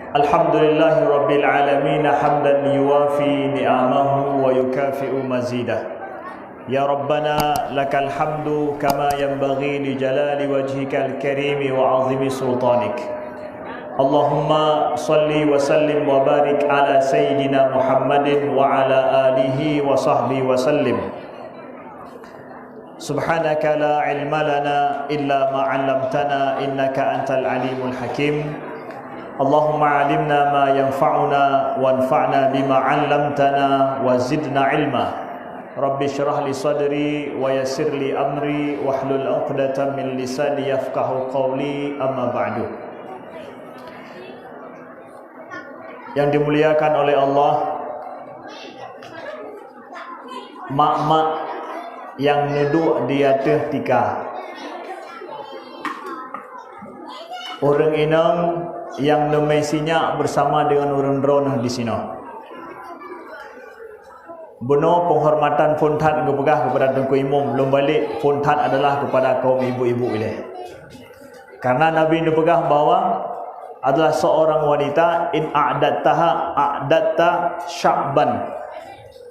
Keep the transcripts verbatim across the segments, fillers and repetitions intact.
الحمد لله رب العالمين، حمدا يوافي نعمه ويكافئ مزيده. يا ربنا، لك الحمد كما ينبغي لجلال وجهك الكريم وعظيم سلطانك. اللهم صل وسلم وبارك على سيدنا محمد وعلى آله وصحبه وسلم. سبحانك لا علم لنا إلا ما علمتنا إنك أنت العليم الحكيم. اللهم علمنا ما ينفعنا وانفعنا بما علمتنا وزدنا علما. رب اشرح لي صدري ويسر لي أمري واحلل عقدة من لساني يفقهوا قولي. أما بعد. Yang dimuliakan oleh Allah, mak-mak nyang neuduek di ateueh tika, ureuëng inong nyang neumé sinyak beusama deungon ureuëng droeneueh disinoe. Bunoe penghormatan phon that geupeugah keupada Teungku Imum, lom balek phon that adalah keupada kaum ibu-ibu ilée. Karena Nabi neupeugah bahwa adalah seorang wanita, "In a'dadtaha a'dadta sya'ban."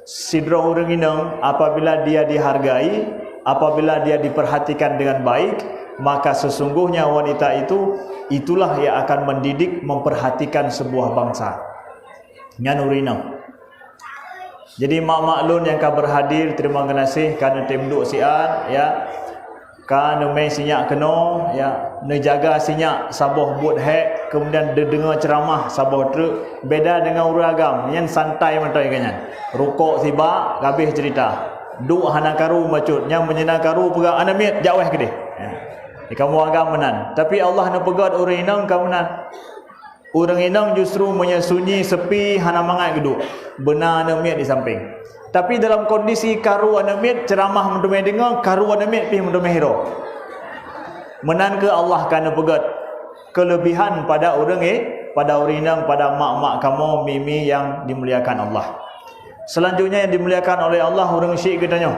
Sidroe ureuëng inong, apabila dia dihargai, apabila dia diperhatikan dengan baik, maka sesungguhnya wanita itu, itulah yang akan mendidik, memperhatikan sebuah bangsa. Nyan ureuëng inong. Jadi mak-mak lôn nyang ka berhadir, terima kasih ka neutem duek siat, ya. Ka neumé sinyak keunoe, ya. Neujaga sinyak saboh buet hék, kemudian neudeungoe ceuramah saboh treuk. Beda dengan ureuëng agam, nyan santai mantong ka nyan. Rukok sibak, habéh cerita. Duek hana karu bacut, nyang meunyoe na karu peugah, "Aneuk miet, jak wéh keudeh." Ya. Di kamoe agam meunan. Tapi Allah neupeugét ureuëng inong ka meunan. Ureuëng inong justru meunyoe sunyi, sepi, hana mangat geuduek. Beuna aneuk miet di sampéng. Tapi dalam kondisi karu aneuk miet, ceuramah meuteumé deungoe, karu aneuk miet pih meuteumé hiroe. Meunan keuh Allah ka neupeugét keulebihan pada ureuëng, eh, pada ureuëng inong, pada mak-mak kamoe, mi-mi nyang dimuliakan Allah. Selanjutnya yang dimuliakan oleh Allah, ureuëng syik geutanyoe.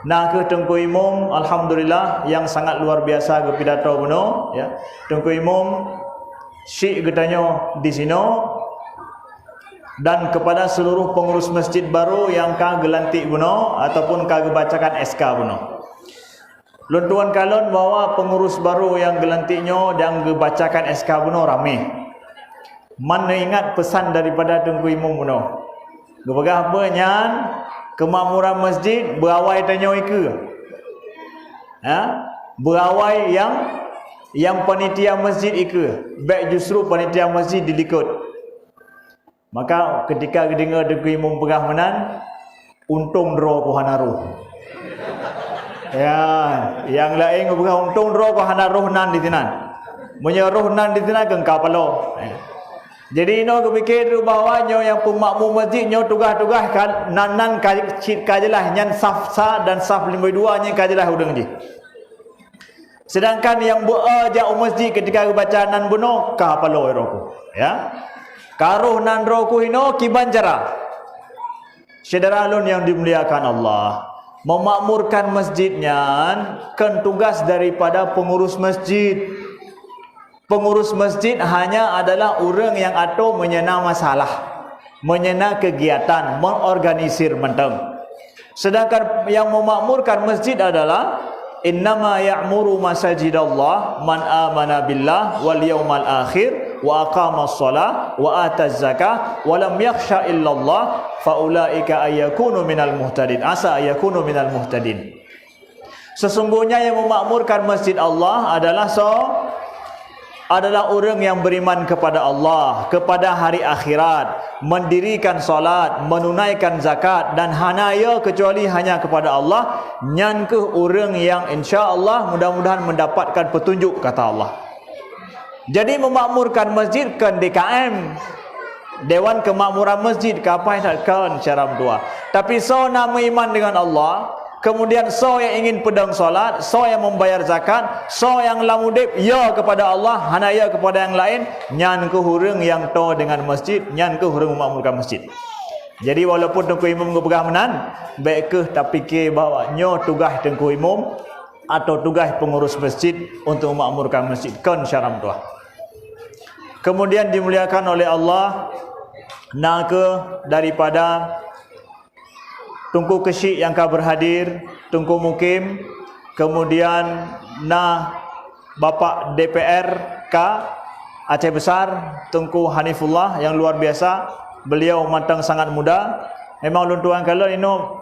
Na kheueh Teungku Imum, alhamdulillah, nyang sangat luar biasa geupidato bunoe, ya. Teungku Imum syik geutanyoe disinoe, dan kepada seluruh pengurus masjid baru nyang ka geulantik bunoe ataupun ka geubacakan S K bunoe. Lôn tuan kalon bahwa pengurus baru nyang geulantik nyoe dan geubacakan S K bunoe ramé. Man neuingat pesan daripada Teungku Imum bunoe. Geupeugah apa nyan, keumakmuran masjid beuawai tanyoe ikeue. Ha? Beuawai nyang, nyang panitia masjid ikeue. Bék justru panitia masjid dilikot. Maka ketika geudeungoe Teungku Imum peugah meunan, untông droe ku hana roh. Ya, nyang laén geupeugah untông droe ku hana roh nan disinan. Meunyoe roh nan disinan, keu ka paloe. Jadi inoe geupike dulu bahwa nyoe nyang peumakmu masjid nyoe tugaih-tugaih ka, nan, nan ka, cit ka jeulaih, nyan saf sa dan saf limong dua nyan ka jeulaih ureuëng jih. Sedangkan nyang beu-e jak u masjid ketika geubaca nan bunoe ka paloe roh ku. Ya. Ka roh nan roh ku inoe kiban cara. Syedara lôn nyang dimuliakan Allah, memakmurkan masjid nyan kon tugas daripada pengurus masjid. Pengurus masjid hanya adalah ureuëng nyang atô meunyoe na masalah, meunyoe na kegiatan, mengorganisir mantong. Sedangkan yang memakmurkan masjid adalah, "Innama ya'muru masajidallah man amana billah wal yaumal akhir wa aqamas shalah wa ataz zakah wa lam yakhsha illallah faulaika ayyakunu minal muhtadin." Asa ayyakunu minal muhtadin. Sesungguhnya yang memakmurkan masjid Allah adalah so, adalah ureuëng yang beriman kepada Allah, kepada hari akhirat, mendirikan salat, menunaikan zakat, dan hana ya kecuali hanya kepada Allah, nyan keuh ureuëng yang insya Allah mudah-mudahan mendapatkan petunjuk, kata Allah. Jadi memakmurkan masjid kon D K M, Dewan Kemakmuran Masjid, ka paih that kon syara meutuah. Tapi soe na meuiman dengan Allah, kemudian soe nyang ingin peudong salat, soe nyang membayar zakat, soe nyang lam udeb ya kepada Allah, hana ya kepada nyang laén, nyan keuh ureuëng nyang toe dengan masjid, nyan keuh ureuëng memakmurkan masjid. Jadi walaupun Teungku Imum geupeugah meunan, bék keuh tapike bahwa nyoe tugaih Teungku Imum, atau tugaih pengurus masjid untuk memakmurkan masjid, kon syara meutuah. Kemudian dimuliakan oleh Allah, na kheueh daripada Teungku Keuchik nyang ka berhadir, Teungku Mukim, kemudian na Bapak D P R K Aceh Besar, Teungku Hanifullah yang luar biasa. Beliau mantong sangat muda. Memang lôn tuan kalon inoe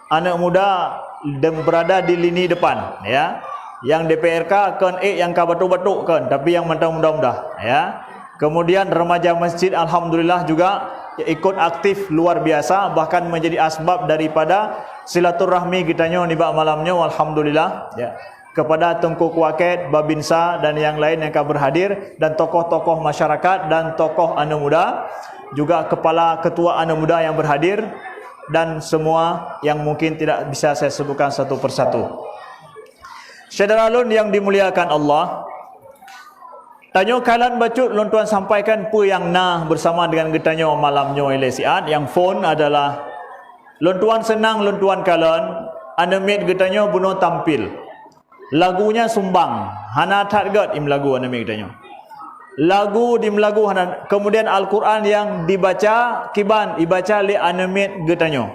aneuk muda dan berada di lini depan, ya. Nyang D P R K kon ék nyang ka batuk-batuk kon, tapi nyang mantong muda-muda, ya. Kemudian remaja masjid alhamdulillah juga ikut aktif luar biasa, bahkan menjadi asbab daripada silaturahmi geutanyoe nibak malam nyoe, alhamdulillah, ya. Kepada Teungku Kuaket, Babinsa dan yang lain yang ka berhadir, dan tokoh-tokoh masyarakat dan tokoh aneuk muda, juga kepala ketua aneuk muda yang berhadir, dan semua yang mungkin tidak bisa saya sebutkan satu persatu. Syedara lôn yang dimuliakan Allah, tanyoe kalon bacut lôn tuan sampaikan peue nyang na bersama dengan geutanyoe malam nyoe lé siat. Nyang phôn adalah lôn tuan seunang lôn tuan kalon aneuk miet geutanyoe bunoe tampil. Lagunya sumbang, hana that gét imeulagu aneuk miet geutanyoe. Lagu dimeulagu hana, kemudian Al-Quran yang dibaca kiban ibaca lé aneuk miet geutanyoe.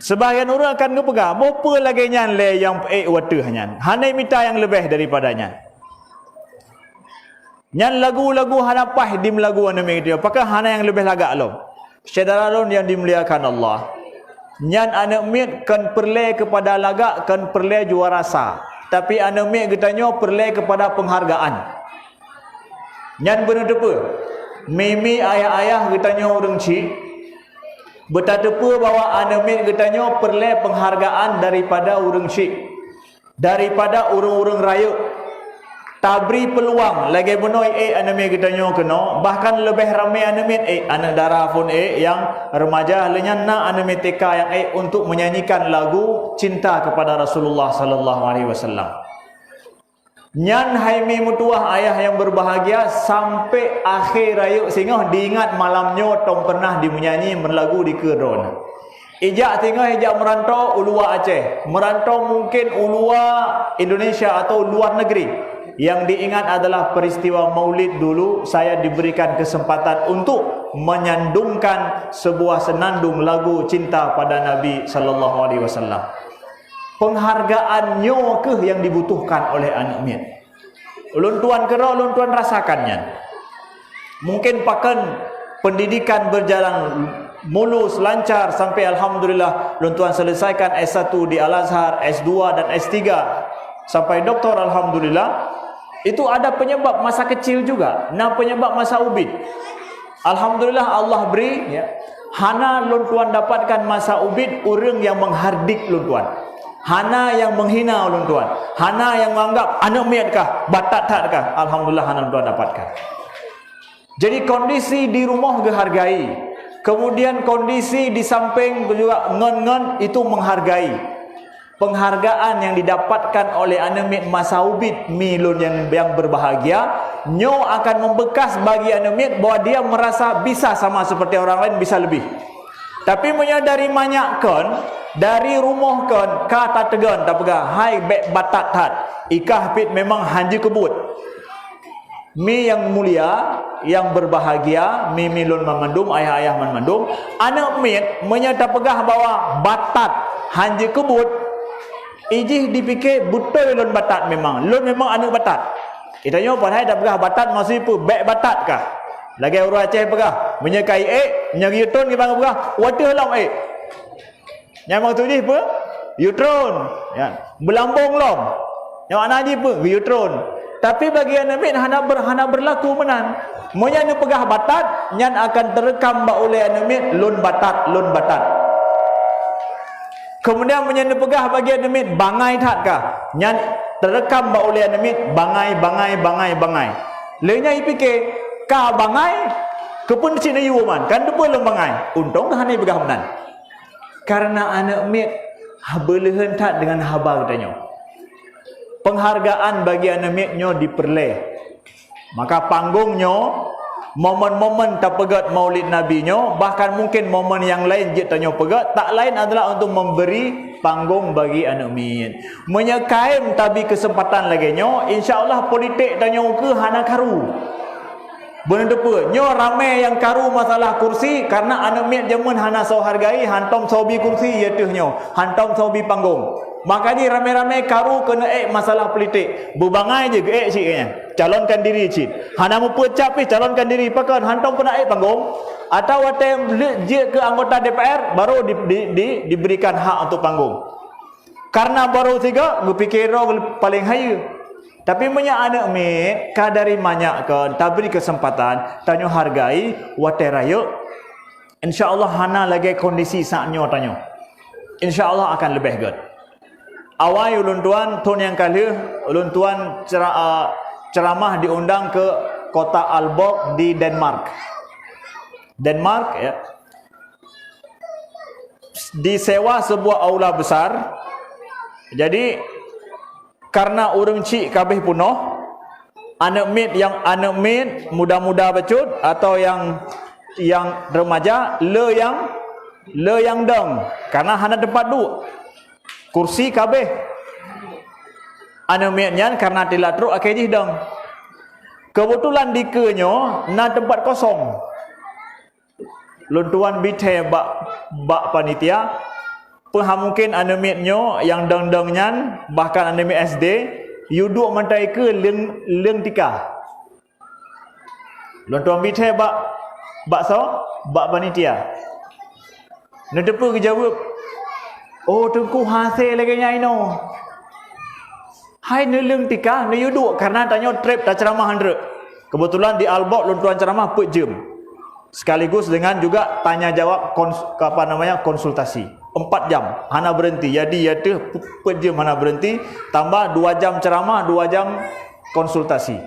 Sebahagian ureuëng akan geupeugah, "Boh peue lagée nyan lé nyang ék wateueh nyan, hana mita nyang leubeh daripada nyan." Nyan lagu-lagu hana paih dimeulagu aneuk miet geutanyoe, pakon hana nyang leubeh lagak lom. Syedara lôn yang dimuliakan Allah, nyan aneuk miet kon peureulée keupada lagak, kon peureulée juara sa, tapi aneuk miet geutanyoe peureulée keupada peunghargaan. Nyan beuneuteupeu, mimi ayah-ayah geutanyoe ureuëng chik, beutateupeu bahwa aneuk miet geutanyoe peureulée peunghargaan daripada ureuëng chik, daripada ureuëng-ureuëng rayeuk. Tabri peuluang lagée bunoe ék aneuk miet geutanyoe keunoe, bahkan leubeh ramé aneuk miet ék, aneuk dara phon ék, nyang remaja lé nyan na aneuk miet T K nyang ék untuk menyanyikan lagu cinta kepada Rasulullah sallallahu alaihi wasallam. Nyan hai mi meutuwah ayah nyang berbahagia, sampai akhé rayeuk singoh diingat malam nyoe tom pernah dimeunyani meulagu dikeue droeneuh. Ijak singoh ijak meuranto u luwa Aceh, meuranto mungkin u luwa Indonesia atau luar negeri. Yang diingat adalah peristiwa Maulid dulu, saya diberikan kesempatan untuk menyandungkan sebuah senandung lagu cinta pada Nabi sallallahu alaihi wasallam. Penghargaan nyoe kheueh yang dibutuhkan oleh aneuk miet. Ulôn tuan keudroe, ulôn tuan rasakan nyan. Mungkin pakon pendidikan berjalan mulus, lancar, sampai alhamdulillah ulôn tuan selesaikan S satu di Al-Azhar, S dua dan S tiga, sampai doktor alhamdulillah. Itu ada penyebab masa kecil juga, na penyebab masa ubit. Alhamdulillah Allah beri, ya. Hana lôn tuan dapatkan masa ubit ureuëng yang menghardik lôn tuan. Hana yang menghina lôn tuan. Hana yang menganggap aneuk miet kah, batat that kah. Alhamdulillah hana lôn tuan dapatkan. Jadi kondisi di rumoh geuhargai. Kemudian kondisi di samping juga ngon-ngon itu menghargai. Penghargaan yang didapatkan oleh aneuk miet masa ubit mi lôn yang, yang berbahagia, nyoe akan membekas bagi aneuk miet bahwa dia merasa bisa sama seperti orang lain, bisa lebih. Tapi meunyoe dari manyak kon, dari rumoh kon, ka tateugon, tapeugah, "Hai bék batat that, i kah pih memang hanjeuet keubuet." Mi yang mulia, yang berbahagia, mi-mi lôn banmandum, ayah-ayah banmandum, aneuk miet meunyoe tapeugah bahwa batat hanjeuet keubuet, ijih dipike beutôi lôn batat memang, lôn memang aneuk batat. Geutanyoe padahai tapeugah batat maksud peue? Bék batat kah? Lagée ureuëng Aceh peugah, meunyoe ka ék, meunyoe geuyue tron kiban geupeugah, wateueh lom ék. Nyang maksud jih peue? Yue tron. Ya. Beulambong lom. Nyang makna jih peue? Geuyue tron. Tapi bagi aneuk miet hana ber-, hana berlaku meunan. Meunyoe neupeugah batat, nyan akan teureukam bak ulée aneuk miet, lôn batat, lôn batat. Kemudian meunyoe neupeugah bagi aneuk miet, bangai that kah? Nyan teureukam bak ulée aneuk miet, bangai, bangai, bangai, bangai. Lheueh nyan ipike, ka bangai, keupeue cit neuyue man, kan teupeue lôn bangai. Untông hana ipeugah meunan. Karena aneuk miet ha-, beuleuheun that deungon haba geutanyoe. Penghargaan bagi aneuk miet nyoe dipeureulee. Maka panggong nyoe, momen-momen tapeugét Maulid Nabi nyoe, bahkan mungkin momen nyang laén jeuet tanyoe peugét, tak laén adalah untuk memberi panggong bagi aneuk miet. Meunyoe kaem tabi keuseumpatan lagée nyoe, insya Allah politik tanyoe keuh hana karu. Beuneuteupeu, nyoe ramé nyang karu masalah kursi, karena aneuk miet jameun hana soe hargai, hantom soe bi kursi, ié teuh nyoe, hantom soe bi panggong. Maka jih ramé-ramé karu keuneuk ék masalah politik. Beubangai jih geuék cit nyan. Calonkan diri cit. Hana meupeucap pih calonkan diri. Pakon hantom keuneuk ék panggong? Atawa watée leuet jeuet keu anggota D P R, baru di, di, di, diberikan hak untuk panggong. Karena baru sigoe geupike droe paleng hayeue. Tapi meunyoe aneuk miet ka dari manyak kon, tabri keuseumpatan, tanyoe hargai watée rayeuk, insya Allah hana lagée kondisi saat nyoe tanyoe. Insya Allah akan leubeh gét. Awai ulôn tuan, thon nyang ka lheueh, ulôn tuan cera-, a, ceramah diundang ke kota Aalborg di Denmark. Denmark, ya. Disewa sebuah aula besar. Jadi, karena ureuëng chik ka abéh peunoh, aneuk miet nyang, aneuk miet muda-muda bacut atau nyang, nyang remaja, le nyang, le nyang dong, karena hana teumpat duek. Kursi ka abéh. Aneuk miet nyan karena teulat trok akhé jih dong. Keubeutulan dikeue nyoe na teumpat kosong. Lôn tuan bi thée bak, bak panitia, peue hana mungken aneuk miet nyoe nyang dong-dong nyan, bahkan aneuk miet S D, yue duek mantong ikeue leueng, leueng tika. Lôn tuan bi thée bak, bak soe? Bak panitia. Neuteupeue geujaweueb, "Oh, Teungku, hase lagée nyan inoe." Hai neuleueng tika, neuyue duek, karena tanyoe treb taceuramah han treuk. Keubeutulan di Aalborg lôn tuan ceuramah peuet jeuem. Sekaligus dengan juga tanya jawab kons-, apa namanya, konsultasi. Empat jam, hana berhenti. Jadi, ya teuh, peuet jeuem hana berhenti, tambah dua jam ceuramah, dua jam konsultasi.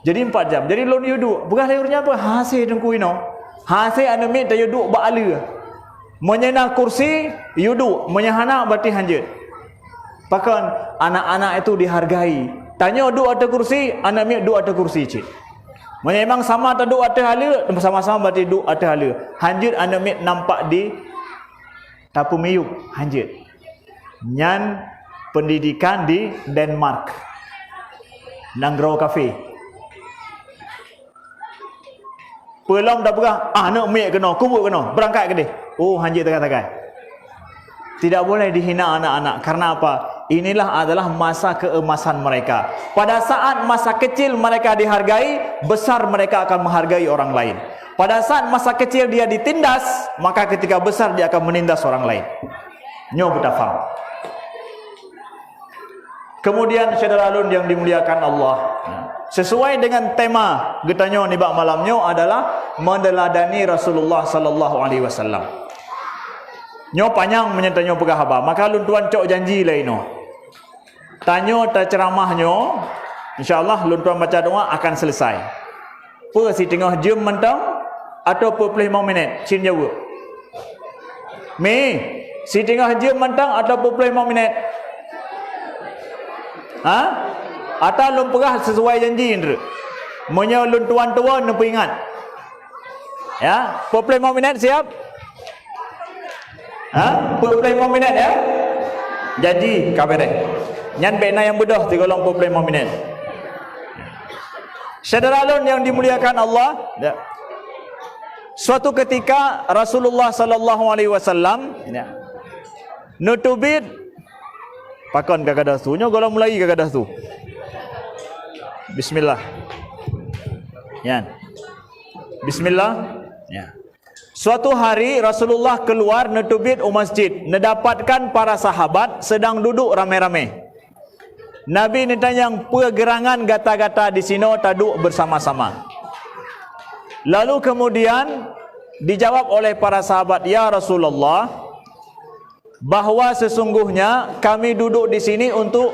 Jadi, empat jam. Jadi, lôn yue duek. Peugah lé ureuëng nyan peue? Hase Teungku inoe. Hase aneuk miet tayue duek bak aleue. Meunyoe na kursi, yue duek. Meunyoe hana, berarti hanjeuet. Pakon, anak-anak itu dihargai. Tanyoe duek ateueh kursi, aneuk miet duek ateueh kursi cit. Meunyoe memang sama taduek ateueh aleue, sama-sama berarti duek ateueh aleue. Hanjeuet aneuk miet nampak di tapeumiyueb, hanjeuet. Nyan pendidikan di Denmark. Nanggroe kafé. Peulom tapeugah, "Ah, aneuk miet keunoe, kubuet keunoe, beurangkat keudeh." Oh, hanjeuet tagai-tagai. Tidak boleh dihina anak-anak. Karena apa? Inilah adalah masa keemasan mereka. Pada saat masa kecil mereka dihargai, besar mereka akan menghargai orang lain. Pada saat masa kecil dia ditindas, maka ketika besar dia akan menindas orang lain. Nyoe beutafam. Kemudian, syedara lôn nyang dimuliakan Allah, sesuai dengan tema geutanyoe nibak malam nyoe adalah meneladani Rasulullah sallallahu alaihi wasallam. Nyoe panyang meunyoe tanyoe peugah haba, maka lôn tuan cok janji lé inoe. Tanyoe taceuramah nyoe, insya Allah lôn tuan baca doa akan selesai. Peue siteungoh jeuem mantong atawa peuet ploh limong minét? Cit jaweueb. Mi, siteungoh jeuem mantong atawa peuet ploh limong minét? Ha? Atawa lôn peugah sesuai janji, Ndreuk? Meunyoe lôn tuan tuwoe neupeuingat. Ya, peuet ploh limong minét siap? Ha? Peuet ploh limong minét, ya? Janji ka beureh. Nyan bék na nyang beudôh sigohlom peuet ploh limong minét. Syedara lôn nyang dimuliakan Allah, ya. Suatu ketika Rasulullah sallallahu alaihi wasallam, ya, neuteubiet, pakon ka gadôh su, nyoe gohlom mulai ka gadôh su. Bismillah. Nyan. Bismillah. Ya. Suatu hari Rasulullah keluar neuteubiet u masjid, neudapatkan para sahabat sedang duduk ramé-ramé. Nabi neutanyong, "Peue geurangan gata-gata disinoe taduek beusama-sama?" Lalu kemudian dijawab oleh para sahabat, "Ya Rasulullah, bahwa sesungguhnya kami duduk di sini untuk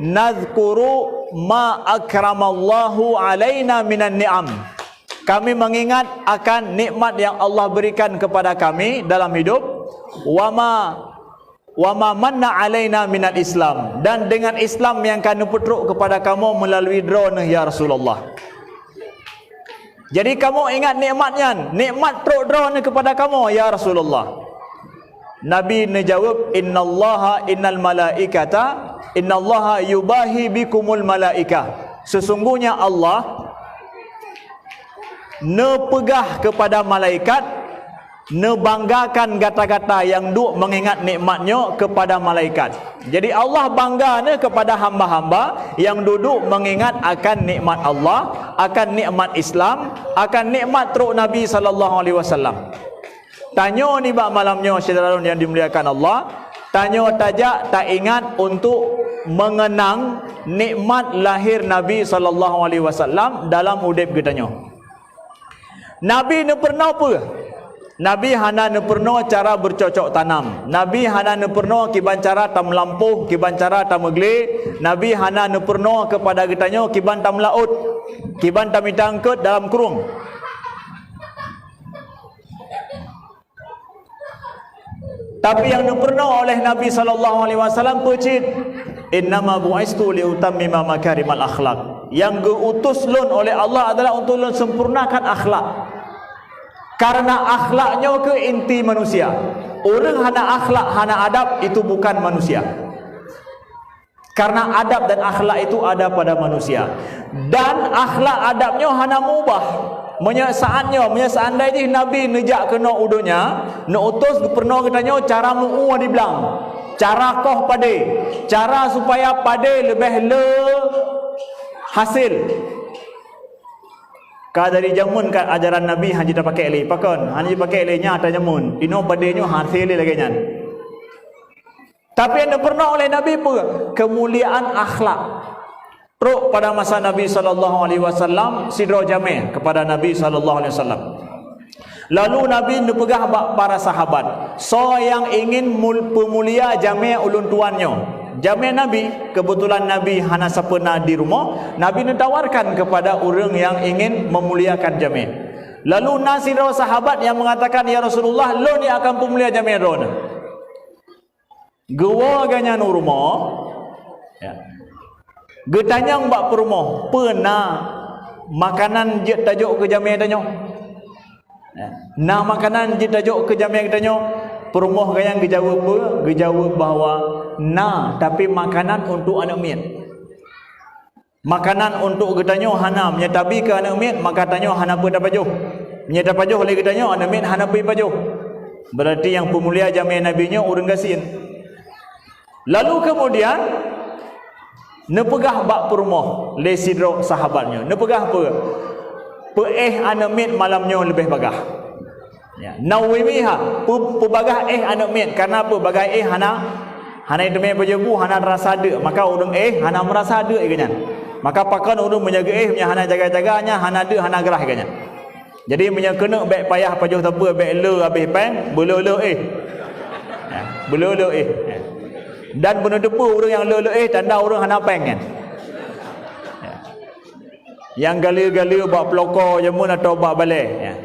nadhkuru ma akramallahu alaina minan ni'am." Kami mengingat akan nikmat yang Allah berikan kepada kami dalam hidup, "Wa ma, wa ma manna alaina minal Islam," dan dengan Islam yang ka neupeutrok kepada kamoe melalui droeneuh, ya Rasulullah. Jadi kamoe ingat nikmat nyan, nikmat trok droeneuh kepada kamoe, ya Rasulullah. Nabi neujaweueb, "Innallaha, innal malaikata, innallaha yubahi bikumul malaikah." Sesungguhnya Allah Neupeugah kepada malaikat, neubanggakan gata-gata nyang duek mengingat nikmat nyoe kepada malaikat. Jadi Allah bangga neuh kepada hamba-hamba nyang duduek mengingat akan nikmat Allah, akan nikmat Islam, akan nikmat trok Nabi sallallahu alaihi wasallam. Tanyoe nibak malam nyoe, syedara lôn nyang dimuliakan Allah, tanyoe tajak taingat untuk mengenang nikmat lahir Nabi sallallahu alaihi wasallam dalam udeb geutanyoe. Nabi neupeurunoe peue? Nabi hana neupeurunoe cara beucocok tanam. Nabi hana neupeurunoe kiban cara tameulampôh, kiban cara tameuglé. Nabi hana neupeurunoe kepada geutanyoe kiban tameulaôt, kiban tamita eungkôt dalam krueng. Tapi nyang neupeurunoe oleh Nabi sallallahu alaihi wasallam peue cit, "Innama bu'istu liutammima makarimal akhlak." Nyang geuutus lôn oleh Allah adalah untuk lôn sempurnakan akhlak. Karena akhlak nyoe keuh inti manusia. Ureuëng hana akhlak, hana adab, itu bukan manusia. Karena adab dan akhlak itu ada pada manusia. Dan akhlak adab nyoe hana meubah. Meunyoe saat nyoe, meunyoe seandai jih Nabi neujak keunoe u donya, neuutus geupeurunoe geutanyoe cara meu-ue di blang, cara koh padé, cara supaya padé leubeh le hasil. Ka dari jameun ka ajaran Nabi hana jitapakek lé. Pakon? Hana jipakek lé, nyan ata jameun. Inoe padé nyoe hasil lé lagée nyan. Tapi nyang neupeurunoe oleh Nabi peue? Keumuliaan akhlak. Trok pada masa Nabi sallallahu alaihi wasallam sidroe jamé kepada Nabi sallallahu alaihi wasallam. Lalu Nabi neupeugah bak para sahabat, "Soe nyang ingin mul-, peumulia jamé ulôn tuan nyoe?" Jamé Nabi, keubeutulan Nabi hana sapeue na di rumoh, Nabi neutawarkan kepada ureuëng nyang ingin meumuliakan jamé. Lalu na sidroe sahabat nyang meungatakan, "Ya Rasulullah, lôn nyang akan peumulia jamé droeneuh." Geuwoe geuhnyan u rumoh, ya. Geutanyong bak peurumoh, "Peue na makanan jeuet tajok keu jamé tanyoe?" Ya. "Na makanan jeuet tajok keu jamé tanyoe?" Peurumoh geuhnyan geujaweueb peue? Geujaweueb bahwa na, tapi makanan untuk aneuëk miet. Makanan untuk geutanyoe hana, meunyoe tabi keu aneuëk miet, maka tanyoe hana peue tapajoh. Meunyoe tapajoh lé geutanyoe, aneuëk miet hana peue jipajoh. Berarti nyang peumulia jamé Nabi nyoe ureuëng gasien. Lalu keumudian, neupeugah bak peurumoh lé sidroe sahabat nyoe. Neupeugah peue? Peuéh aneuëk miet malam nyoe leubeh bagah. Ya, nawwimiha, peu-, peubagah éh aneuëk miet, karena peubagah éh hana, hana teumé pajoh bu, hana rasa deuk, maka ureuëng éh hana meurasa deuk geuhnyan. Maka pakon ureuëng meunyoe geuéh, meunyoe hana jaga-jaga, nyan hana deuk, hana grah geuhnyan. Jadi meunyoe keuneuk bék payah pajoh sapeue, bék le habéh péng, beule-le éh. Ya, beule-le éh. Ya. Dan beuneuteupeu ureuëng nyang le-le éh, tanda ureuëng hana péng nyan. Ya. Nyang galeue-galeue bak peuloko jameun atau bak balée. Ya.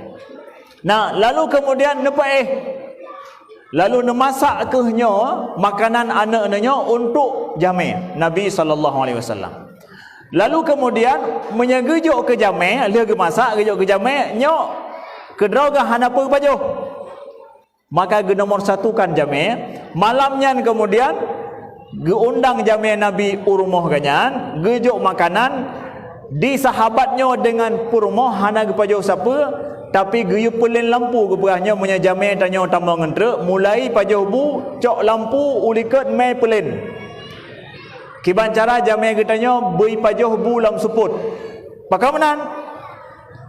Nah, lalu keumudian neupeuéh. Lalu neumasak keuh nyoe makanan aneuëk nyoe untuk jamé Nabi sallallahu alaihi wasallam. Lalu keumudian meunyoe geujok keu jamé, lheueh geumasak geujok keu jamé, nyoe keudroe geuh hana peue pajoh. Maka geunomor satukan jamé, malam nyan keumudian geuundang jamé Nabi u rumoh geuhnyan, geujok makanan, di sahabat nyoe deungon peurumoh hana geupajoh sapeue, tapi geuyue peulén lampu geupeugah nyoe meunyoe jamé tanyoe tamong ngon treuk, mulai pajoh bu, cok lampu u likot mé peulén. Kiban cara jamé geutanyoe beuipajoh bu lam seupôt. Pakon meunan?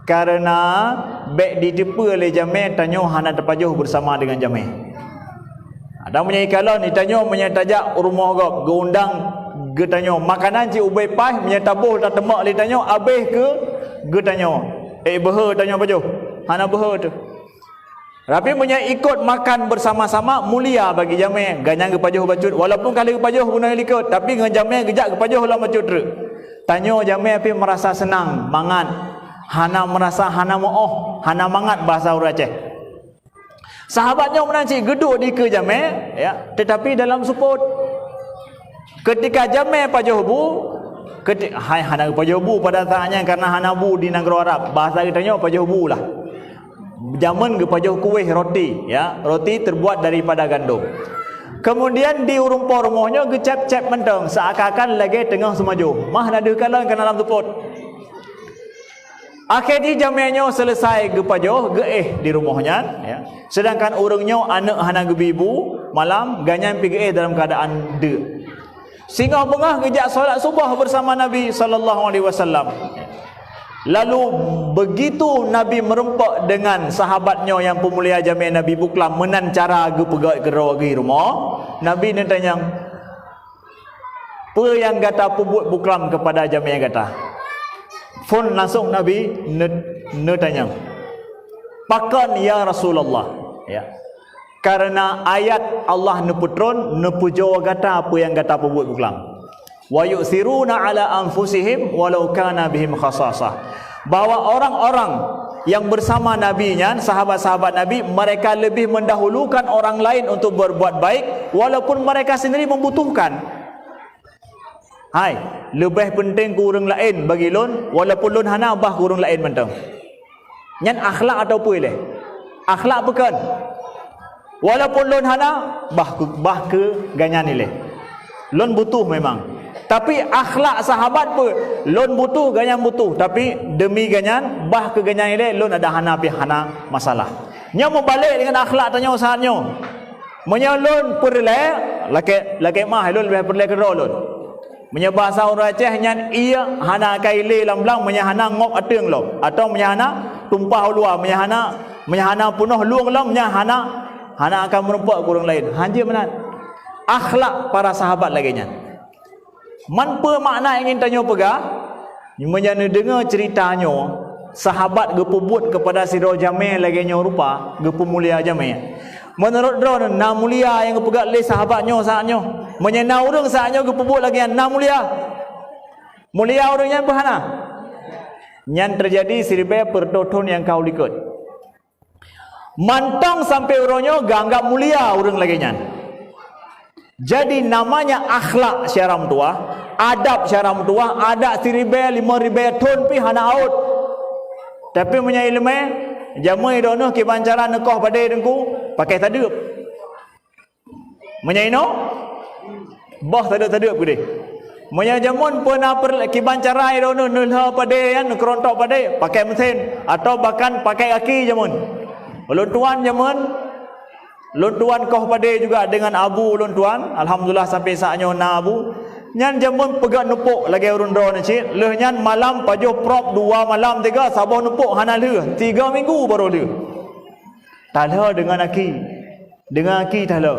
Karena bék jiteupeue lé jamé tanyoe hana tapajoh beusama deungon jamé. Ada meunyoe ikalon, itanyoe meunyoe tajak u rumoh gob, geuundang geutanyoe, makanan cit ubé paih, meunyoe taboh tateumak lé tanyoe, abéh keu geutanyoe. Ék beuhe tanyoe pajoh? Hana beuhe teuh. Tapi meunyoe ikot makan beusama-sama, mulia bagi jamé, geuhnyan geupajoh bacut, walaupun ka lheueh geupajoh bunoe likot, tapi ngon jamé geujak geupajoh lam bacut treuk. Tanyoe jamé pih meurasa seunang, mangat, hana meurasa hana meu-oh, hana mangat bahasa ureuëng Aceh. Sahabat nyoe meunan cit geuduek dikeue jamé, ya, tetapi dalam seupôt. Ketika jamé pajoh bu, keti-, hai hana geupajoh bu pada saat nyan karena hana bu di nanggroe Arab. Bahasa geutanyoe pajoh bu lah. Jameun geupajoh kueh roti, ya, roti terbuat daripada gandom. Kemudian di ureuëng po rumoh nyoe geucép-cép mantong seakan-akan lagée teungoh seumajoh. Mah na deuh kalon keunan lam seupôt. Akhé jih jamé nyoe seuleusai geupajoh, geuéh di rumoh nyan, ya. Seudangkan ureuëng nyoe aneuk hana geubi bu, malam, gobnyan pih geuéh dalam keuadaan deuk. Singoh beungoh geujak salat suboh beusama Nabi sallallahu alaihi wasallam. Lalu, begitu Nabi meurumpok deungon sahabat nyoe nyang peumulia jamé Nabi buklam meunan cara geupeugét keudroe geuh rumoh, Nabi neutanyong, "Peue nyang gata peubuet buklam keupada jamé gata?" Phon langsong Nabi ne-, neutanyong, "Pakon, ya Rasulullah?" Ya. "Kareuna ayat Allah neupeutron, neupeujoe gata peue nyang gata peubuet buklam. Wa yu'thiruna ala anfusihim walau kana bihim khasasah." Bahwa orang-orang yang bersama Nabi nyan, sahabat-sahabat Nabi, mereka lebih mendahulukan orang lain untuk berbuat baik, walaupun mereka sendiri membutuhkan. Hai, leubeh peunteng keu ureuëng laén bagi lôn, walaupun lôn hana, bah keu ureuëng laén mantong. Nyan akhlak atawa peue ilée? Akhlak bukon. Walaupun lôn hana, bah keu, bah keu gobnyan ilée. Lôn butuh memang. Tapi akhlak sahabat peue? Lôn butuh, gobnyan butuh. Tapi demi gobnyan, bah keu gobnyan ilée, lôn adak hana pih hana masalah. Nyoe meubalek deungon akhlak tanyoe saat nyoe. Meunyoe lôn peureulée, lakée, lakée meu'ah lôn leubeh peureulée keudroe lôn. Meunyoe basa ureuëng Aceh nyan, ié hana akai lé lam blang, meunyoe hana ngop ateueng lom. Atawa meunyoe hana tumpah u luwa, meunyoe hana, meunyoe hana peunoh lueng lom, nyan hana, hana akan meurumpok keu ureuëng laén. Hanjeuet meunan. Akhlak para sahabat lagée nyan. Man peue makna ingin tanyoe peugah? Meunyoe neudeungoe ceurita nyoe, sahabat geupeubuet keupada sidroe jamé lagée nyoe rupa, geupeumulia jamé. Meunurot droeneuh, na mulia nyang geupeugah lé sahabat nyoe saat nyoe? Meunyoe na ureuëng saat nyoe geupeubuet lagée nyan, na mulia? Mulia ureuëng nyan peue hana? Nyan teujadi siribée peureutôh thon nyang ka u likot. Mantong sampoe uroe nyoe geuanggab mulia ureuëng lagée nyan. Jadi, namanya akhlak syara meutuwah, adab syara meutuwah, adak siribée, limong ribée thon pih hana awot. Tapi meunyoe iéleumé, jameun droeneuh kiban cara neukoh padé teungku, pakai tadeueb. Meunyoe inoe, boh tadeueb-tadeueb keudeh. Meunyoe jameun peue na per-, kiban cara droeneuh neulhô padé nyan, neukeurontok padé, pakai meusén, atawa bahkan pakai gaki jameun. Ulôn tuan jameun, lôn tuan koh padé juga deungon abu ulôn tuan, alhamdulillah sampoe saat nyoe na abu. Nyan jameun peugét neupok lagée ureuëng droeneuh cit, lheueh nyan malam pajoh prop dua malam tiga, saboh neupok hana lheueh, tiga minggu barô lheueh. Talhô deungon aki. Deungon aki talhô.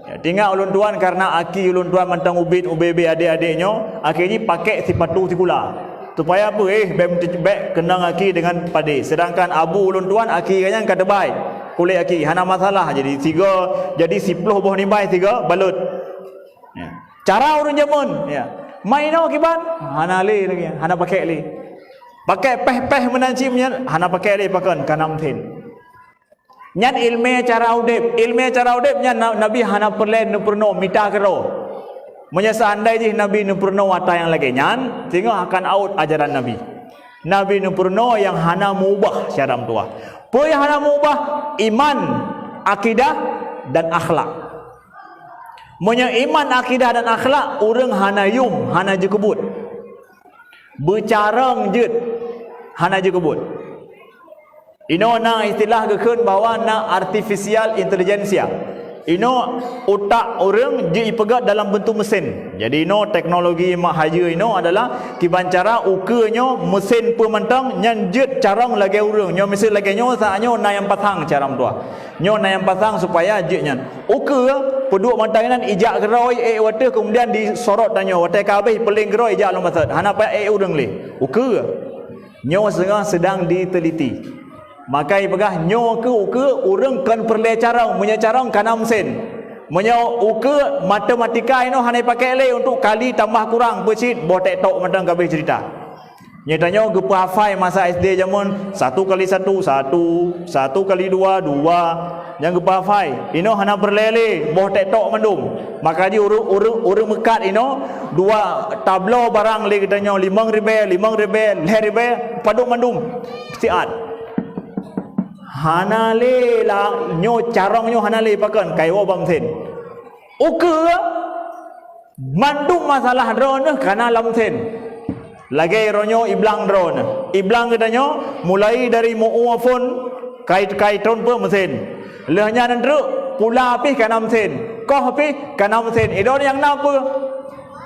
Ya, teuingat ulôn tuan, kareuna aki ulôn tuan mantong ubit, ubit-ubit adék-adék nyoe, akhé jih pakék sipatu sikula. Supaya peue? Eh, bék, bék keunong aki deungon padé. Seudangkan abu ulôn tuan, aki gobnyan ka teubai. Kulét aki, hana masalah. Jadi, sigoe, jadi siploh boh nibai sigoe balot. Ya. Cara ureuëng jameun, ya. Mai inoe kiban, hana lé lagée, hana pakék lé. Pakék péh-péh meunan cit nyan, hana pakék lé pakon, ka na meusén. Nyan iéleumé cara udeb. Iéleumé cara udeb nyan na-, Nabi hana peureulée neupeurunoe mita keudroe. Meunyoe seandai jih Nabi neupeurunoe atra nyang lagée nyan, singoh akan awot ajaran Nabi. Nabi neupeurunoe nyang hana meuubah cara meutuwah. Peue nyang hana meuubah? Iman, akidah, dan akhlak. Meunyoe iman, akidah, dan akhlak, ureuëng hana yum, hana jikeubeuet. Beucarông jeuet, hana jikeubeuet. Inoe na istilah geukheun bahwa na artificial intelligence. Inoe utak ureuëng jeuet ipeugét dalam beuntuk meusén. Jadi inoe teknologi mak hayeue inoe adalah kiban cara ukeue nyoe meusén peue mantong nyan jeuet carông lagée ureuëng. Nyoe miseue lagée nyoe, saat nyoe na nyang pasang cara meutuwah. Nyoe na nyang pasang supaya jeuet nyan. Ukeue peuduek mantong nyan ijak keudroe ék u ateueh, keumudian disorot tanyoe. Watée ka habéh peuléng keudroe ijak lom baset. Hana payah ék ureuëng lé. Ukeue. Nyoe seungoh seudang diteliti. Maka ipeugah nyoe keuh ukeue ureuëng kon peureulée carông, meunyoe carông ka na meusén. Meunyoe ukeue matematika inoe hana ipakék lé untuk kali tambah kurang peucit boh tek tok mantong ka habéh ceurita. Nyoe tanyoe geupeuhafai masa S D jameun, satu kali satu, satu, satu kali dua, dua. Nyang geupeuhafai, inoe hana peureulée lé boh tek tok mandum. Maka jih ureuëng, ureuëng, ureuëng meukat inoe dua tabloe barang lé geutanyoe limong ribée, limong ribée, lhée ribée, padub mandum. Siat. Hana lé la, nyoe carông nyoe hana lé pakon, ka iwoe bak meusén. Ukeue, mandum masalah droeneuh ka na lam meusén. Lagée uroe nyoe iblang droeneuh. Iblang geutanyoe mulai dari meu-ueh phon, kai-, kai tron peue meusén. Lheueh nyan treuk pula pih kana meusén, koh pih kana meusén. Idon nyang na peue?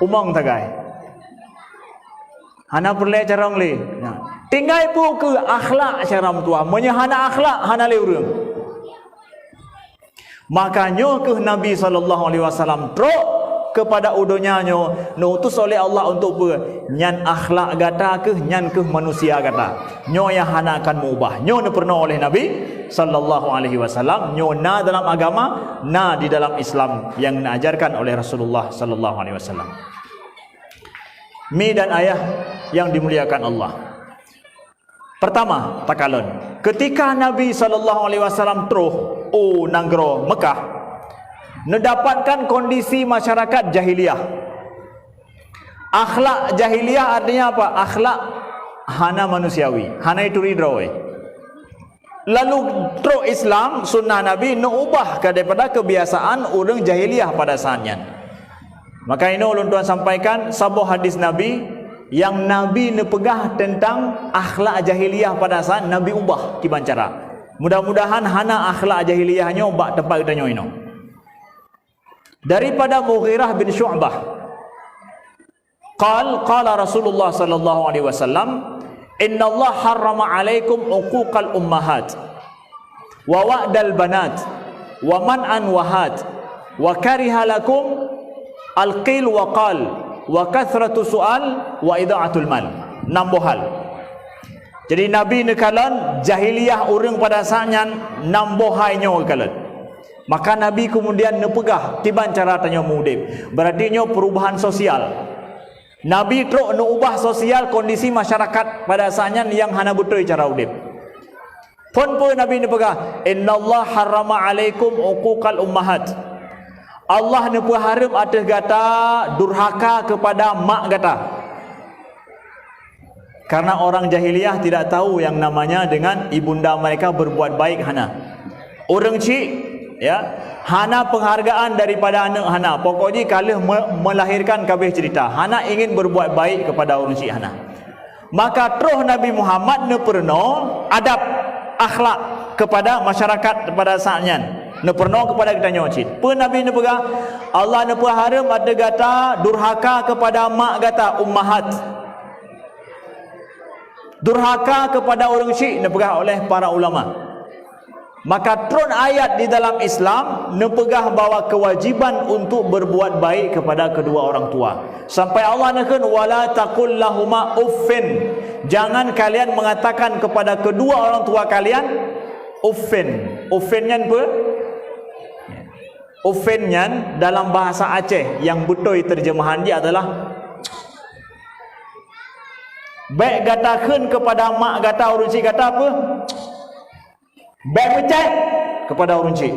Umong sagai. Hana peureulée carông lé. Nah, tinggai peue keu akhlak syara meutuah. Meunyoe hana akhlak, hana lé ureuëng. Maka nyoe kheueh Nabi sallallahu alaihi wasallam trok keupada u donya nyoe, neutus oleh Allah untuk peue? Nyan akhlak gata kheueh, nyan kheueh manusia gata. Nyoe nyang hana akan meubah. Nyoe neupeurunoe oleh Nabi sallallahu alaihi wasallam. Nyoe na dalam agama, na di dalam Islam yang diajarkan oleh Rasulullah sallallahu alaihi wasallam. Mi dan ayah yang dimuliakan Allah. Pertama, takalon. Ketika Nabi sallallahu alaihi wasallam troh u nanggroe Mekah, neudapatkan kondisi masyarakat jahiliyah. Akhlak jahiliyah artinya apa? Akhlak hana manusiawi, hana ituri droe. Lalu trok Islam, sunnah Nabi neuubah ka daripada kebiasaan ureuëng jahiliyah pada saat nyan. Maka inoe ulôn tuan sampaikan saboh hadis Nabi yang Nabi neupeugah tentang akhlak jahiliyah pada saat Nabi ubah kiban cara. Mudah-mudahan hana akhlak jahiliyah nyoe bak teumpat geutanyoe inoe. Daripada Mughirah bin Syu'bah. Qal, qala Rasulullah sallallahu alaihi wasallam, "Innallaha harrama 'alaikum 'uquqal ummahat, wa wa'dal banat, wa man'an wahat, wa kariha lakum al-qil wa qal, wa kathratu su'al, wa idha'atul mal." Enam boh hal. Jadi Nabi neukalon jahiliyah ureuëng pada saat nyan enam boh hai nyoe geukalon. Maka Nabi kemudian neupeugah kiban cara tanyoe meuudeb. Berarti nyoe perubahan sosial. Nabi trok neuubah sosial kondisi masyarakat pada saat nyan nyang hana beutôi cara udeb. Phon peue Nabi neupeugah, "Innallaha harrama 'alaikum 'uquqal ummahat." Allah neupeuhareuem ateueh gata durhaka keupada mak gata. Karena orang jahiliyah tidak tahu yang namanya dengan ibunda mereka berbuat baik, hana. Ureuëng chik, ya, hana penghargaan daripada aneuk, hana. Pokok jih ka lheueh me-, melahirkan ka abéh cerita. Hana ingin berbuat baik kepada ureuëng chik, hana. Maka troh Nabi Muhammad neupeurunoe adab akhlak kepada masyarakat pada saat nyan. Neupeurunoe kepada geutanyoe cit. Peue Nabi neupeugah? Allah neupeuhareuem ateueh gata durhaka kepada mak gata, ummahat. Durhaka kepada ureuëng chik neupeugah oleh para ulama. Maka tron ayat di dalam Islam neupeugah bahwa kewajiban untuk berbuat baik kepada kedua orang tua. Sampai Allah neukheun, "Wala taqul lahuma uffin." Jangan kalian mengatakan kepada kedua orang tua kalian uffin. Uffin nyan peue? Uffin nyan dalam bahasa Aceh yang beutôi terjemahan dia adalah, bék gata kheun kepada mak gata ureuëng chik gata peue? Bék meucét kepada ureuëng chik.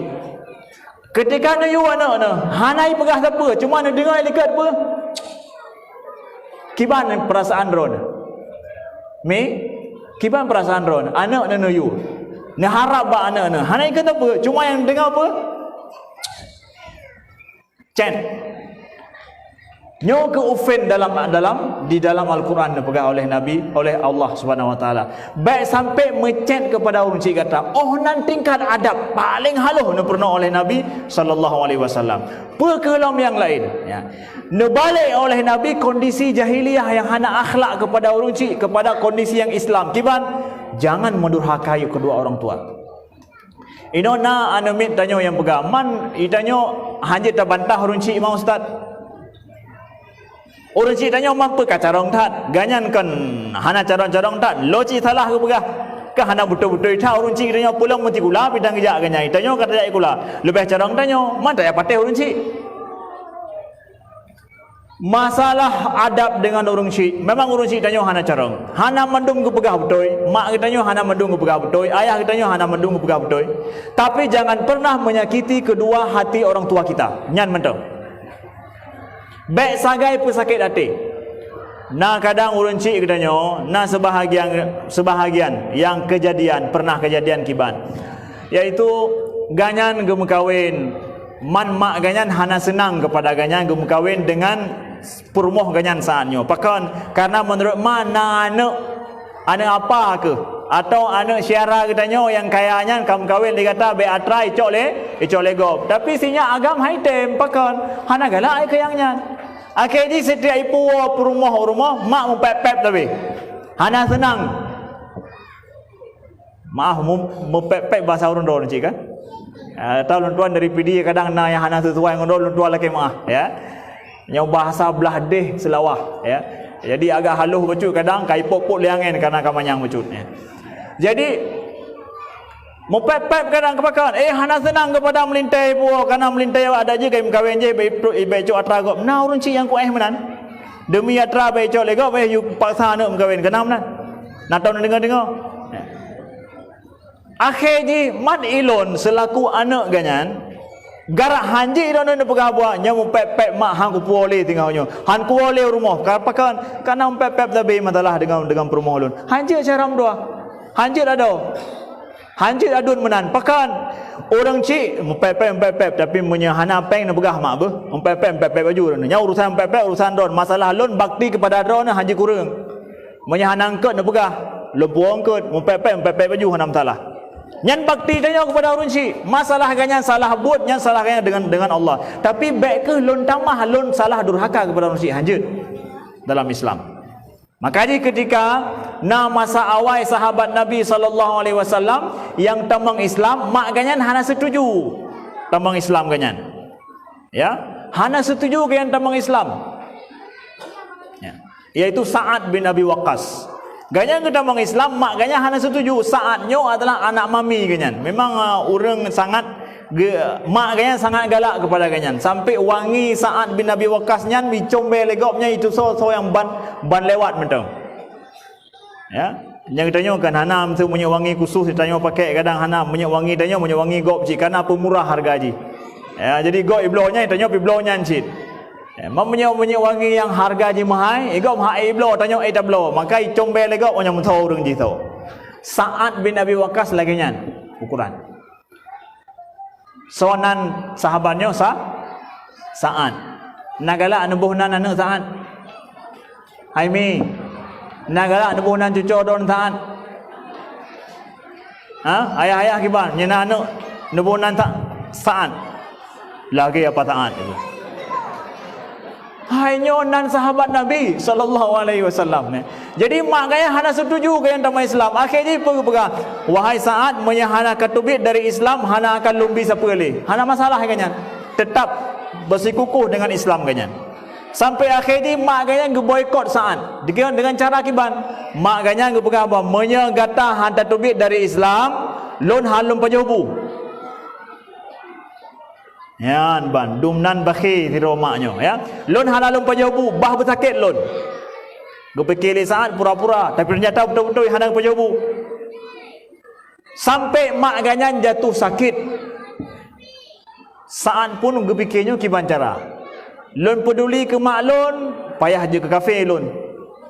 Ketika neuyue aneuk neuh, hana ipeugah sapeue, cuma neudeungoe likot peue? Kiban perasaan droeneuh? Mi, kiban perasaan droeneuh? Aneuk neuh neuyue. Neuharab bak aneuk neuh. Hana ikheun sapeue, cuma nyang neudeungoe peue? Cét. Nyoe kheueh uffin dalam, dalam, di dalam Al-Quran neupeugah oleh Nabi, oleh Allah Subhanahu Wa Taala. Bék sampai meucét kepada ureuëng chik gata. Oh, nan tingkat adab paling halôh neupeurunoe oleh Nabi sallallahu alaihi wasallam. Peue keu lom nyang laén? Ya. Neubalek oleh Nabi kondisi jahiliyah yang hana akhlak kepada ureuëng chik, kepada kondisi yang Islam. Kiban, jangan mendurhakai kedua orang tua. Inoe na aneuk miet tanyoe nyang peugah, "Man, i tanyoe hanjeuet tabantah ureuëng chik ma ustaz." Ureuëng chik tanyoe man peue ka carông that, ganyan kon hana carông-carông that, lo cit salah geupeugah. Ka hana beutôi-beutôi that ureuëng chik tanyoe, peulom meusikula pih tan geujak ganyan, i tanyoe ka tajak sikula. Leubeh carông tanyoe, man tajak patéh ureuëng chik. Masalah adab dengan ureuëng chik, memang ureuëng chik tanyoe hana carông. Hana mandum geupeugah beutôi, mak geutanyoe hana mandum geupeugah beutôi, ayah geutanyoe hana mandum geupeugah beutôi. Tapi jangan pernah menyakiti kedua hati orang tua kita. Nyan mantong. Bék sagai peusakét até. Na kadang ureuëng chik geutanyoe, na sebahagian, sebahagian nyang keujadian, pernah keujadian kiban. Yaitu ganyan geumeukawen, man mak ganyan hana seunang keupada ganyan geumeukawen dengan peurumoh geuh nyan saat nyoe. Pakon? Karena meunurot ma na aneuk, aneuk apa keuh, atau aneuk syedara geutanyoe nyang kaya nyan ka meukawen lé gata, bék atra icok lé, icok lé gob. Tapi sinyak agam hai tem, pakon? Hana galak keu nyang nyan. Akhé jih sitiap ipuwoe peurumoh u rumoh, mak meupép-pép sabe. Hana seunang. Maaf, mu-, meupép-pép bahasa ureuëng droe cit kan? Ah, tahu lôn tuan dari Pidie kadang na nyang hana sesuai ngon droe, lôn tuan lakée maaf, ya. Nyoe bahasa blah deh Seulawah, ya. Jadi agak halôh bacut kadang ka ipok-pok lé angén karena ka manyang bacut, ya. Jadi meupép-pép kadang keu pakon, eh, hana seunang keupada meulintée ipuwoe, karena meulintée awak adak jih ka meukawen jih, bék icok atra gob. Na ureuëng cit nyang kuéh meunan. Demi atra bék icok lé gob, eh, yue paksa aneuk meukawen, keunan meunan. Na tau neudeungoe-deungoe. Akhé jih mat ilôn seulaku aneuk geuh nyan, garak hanjeuet droeneuh neupeugah buet nyoe, meupép-pép mak han kupuwoe lé teungoh nyoe. Han kuwoe lé u rumoh. Ka-, pakon? Karena meupép-pép sabe masalah deungon, deungon peurumoh lôn. Hanjeuet syedara meutuah. Hanjeuet adoe. Hanjeuet aduen meunan. Pakon? Ureuëng cit meupép-pép, meupép-pép, tapi meunyoe hana péng neupeugah mak beuh. Meupép-pép, meupép-pép baju droeneuh. Nyoe urusan meupép-pép, urusan droeneuh. Masalah lôn bakti keupada droeneuh hanjeuet kureueng. Meunyoe hana eungkôt neupeugah, lôn puwoe eungkôt, meupép-pép, meupép-pép baju hana masalah. Nyan bakti tanyoe keupada ureuëng cit. Masalah geuh nyan salah buet, nyan salah geuh nyan deungon, deungon Allah. Tapi bék keuh lôn tamah lôn salah durhaka keupada ureuëng cit, hanjeuet dalam Islam. Maka jih ketika na masa awai sahabat Nabi sallallahu alaihi wasallam nyang tamong Islam, mak geuh nyan hana setuju tamong Islam geuh nyan. Ya, hana setuju geuh nyan tamong Islam. Ya. Yaitu Sa'ad bin Abi Waqqas. Geuh nyan geutamong Islam, mak geuh nyan hana setuju. Sa'ad nyoe adalah anak mami geuh nyan. Memang, uh, ureuëng sangat ge-, mak geuh nyan sangat galak keupada geuh nyan. Sampai wangi Sa'ad bin Abi Waqqas nyan icombée lé gob nyan itusoe-soe nyang ban, ban lewat mantong. Ya. Nyang tanyoe kan hana, meuseu minyeuk wangi khusus tanyoe pakai, kadang hana minyeuk wangi tanyoe, minyeuk wangi gob cit karena peumurah harga jih. Ya, jadi gob ibloe nyan, tanyoe pih bloe nyan cit. Ya, meunyoe minyeuk wangi nyang harga jih meuhai, igob hai ibloe, tanyoe ai tabloe, maka icombée lé gob nyang meusoe ureuëng jih soe. Sa'ad bin Abi Waqqas lagée nyan ukuran. Soe nan sahabat nyoe Sa-, Sa'ad. Na galak neuboh nan aneuk Sa'ad? Hai mi, na galak neuboh nan cucoe droen Sa'ad? Ha? Ayah-ayah kiban, nyoe na aneuk neuboh nan Sa-, Sa'ad. Lagée apa Sa'ad itu? Hai nyoe nan sahabat Nabi sallallahu alaihi wasallam ni. Jadi mak geuh nyan hana setuju geuh nyan tamong Islam. Akhé jih peugah, "Wahai Sa'ad, meunyoe hana ka teubiet dari Islam, hana akan lôn bi sapeue lé." Hana masalah geuh nyan. Tetap beusikukuh deungon Islam geuh nyan. Sampai akhé jih mak geuh nyan geuboikot Sa'ad. Deungon, deungon cara kiban? Mak geuh nyan geupeugah bahwa, "Meunyoe gata han tateubiet dari Islam, lôn han lôn pajoh bu." Nyan ban, dum nan bakhé sidroe mak nyoe, ya. Lôn hana lôn pajoh bu, bah beusakét lôn. Geupike lé Sa'ad pura-pura, tapi teunyata beutôi-beutôi hana geupajoh bu. Sampai mak geuh nyan jatuh sakét. Sa'ad pun geupike nyoe kiban cara. Lôn peuduli keu mak lôn, payah jeuet keu kafé lôn.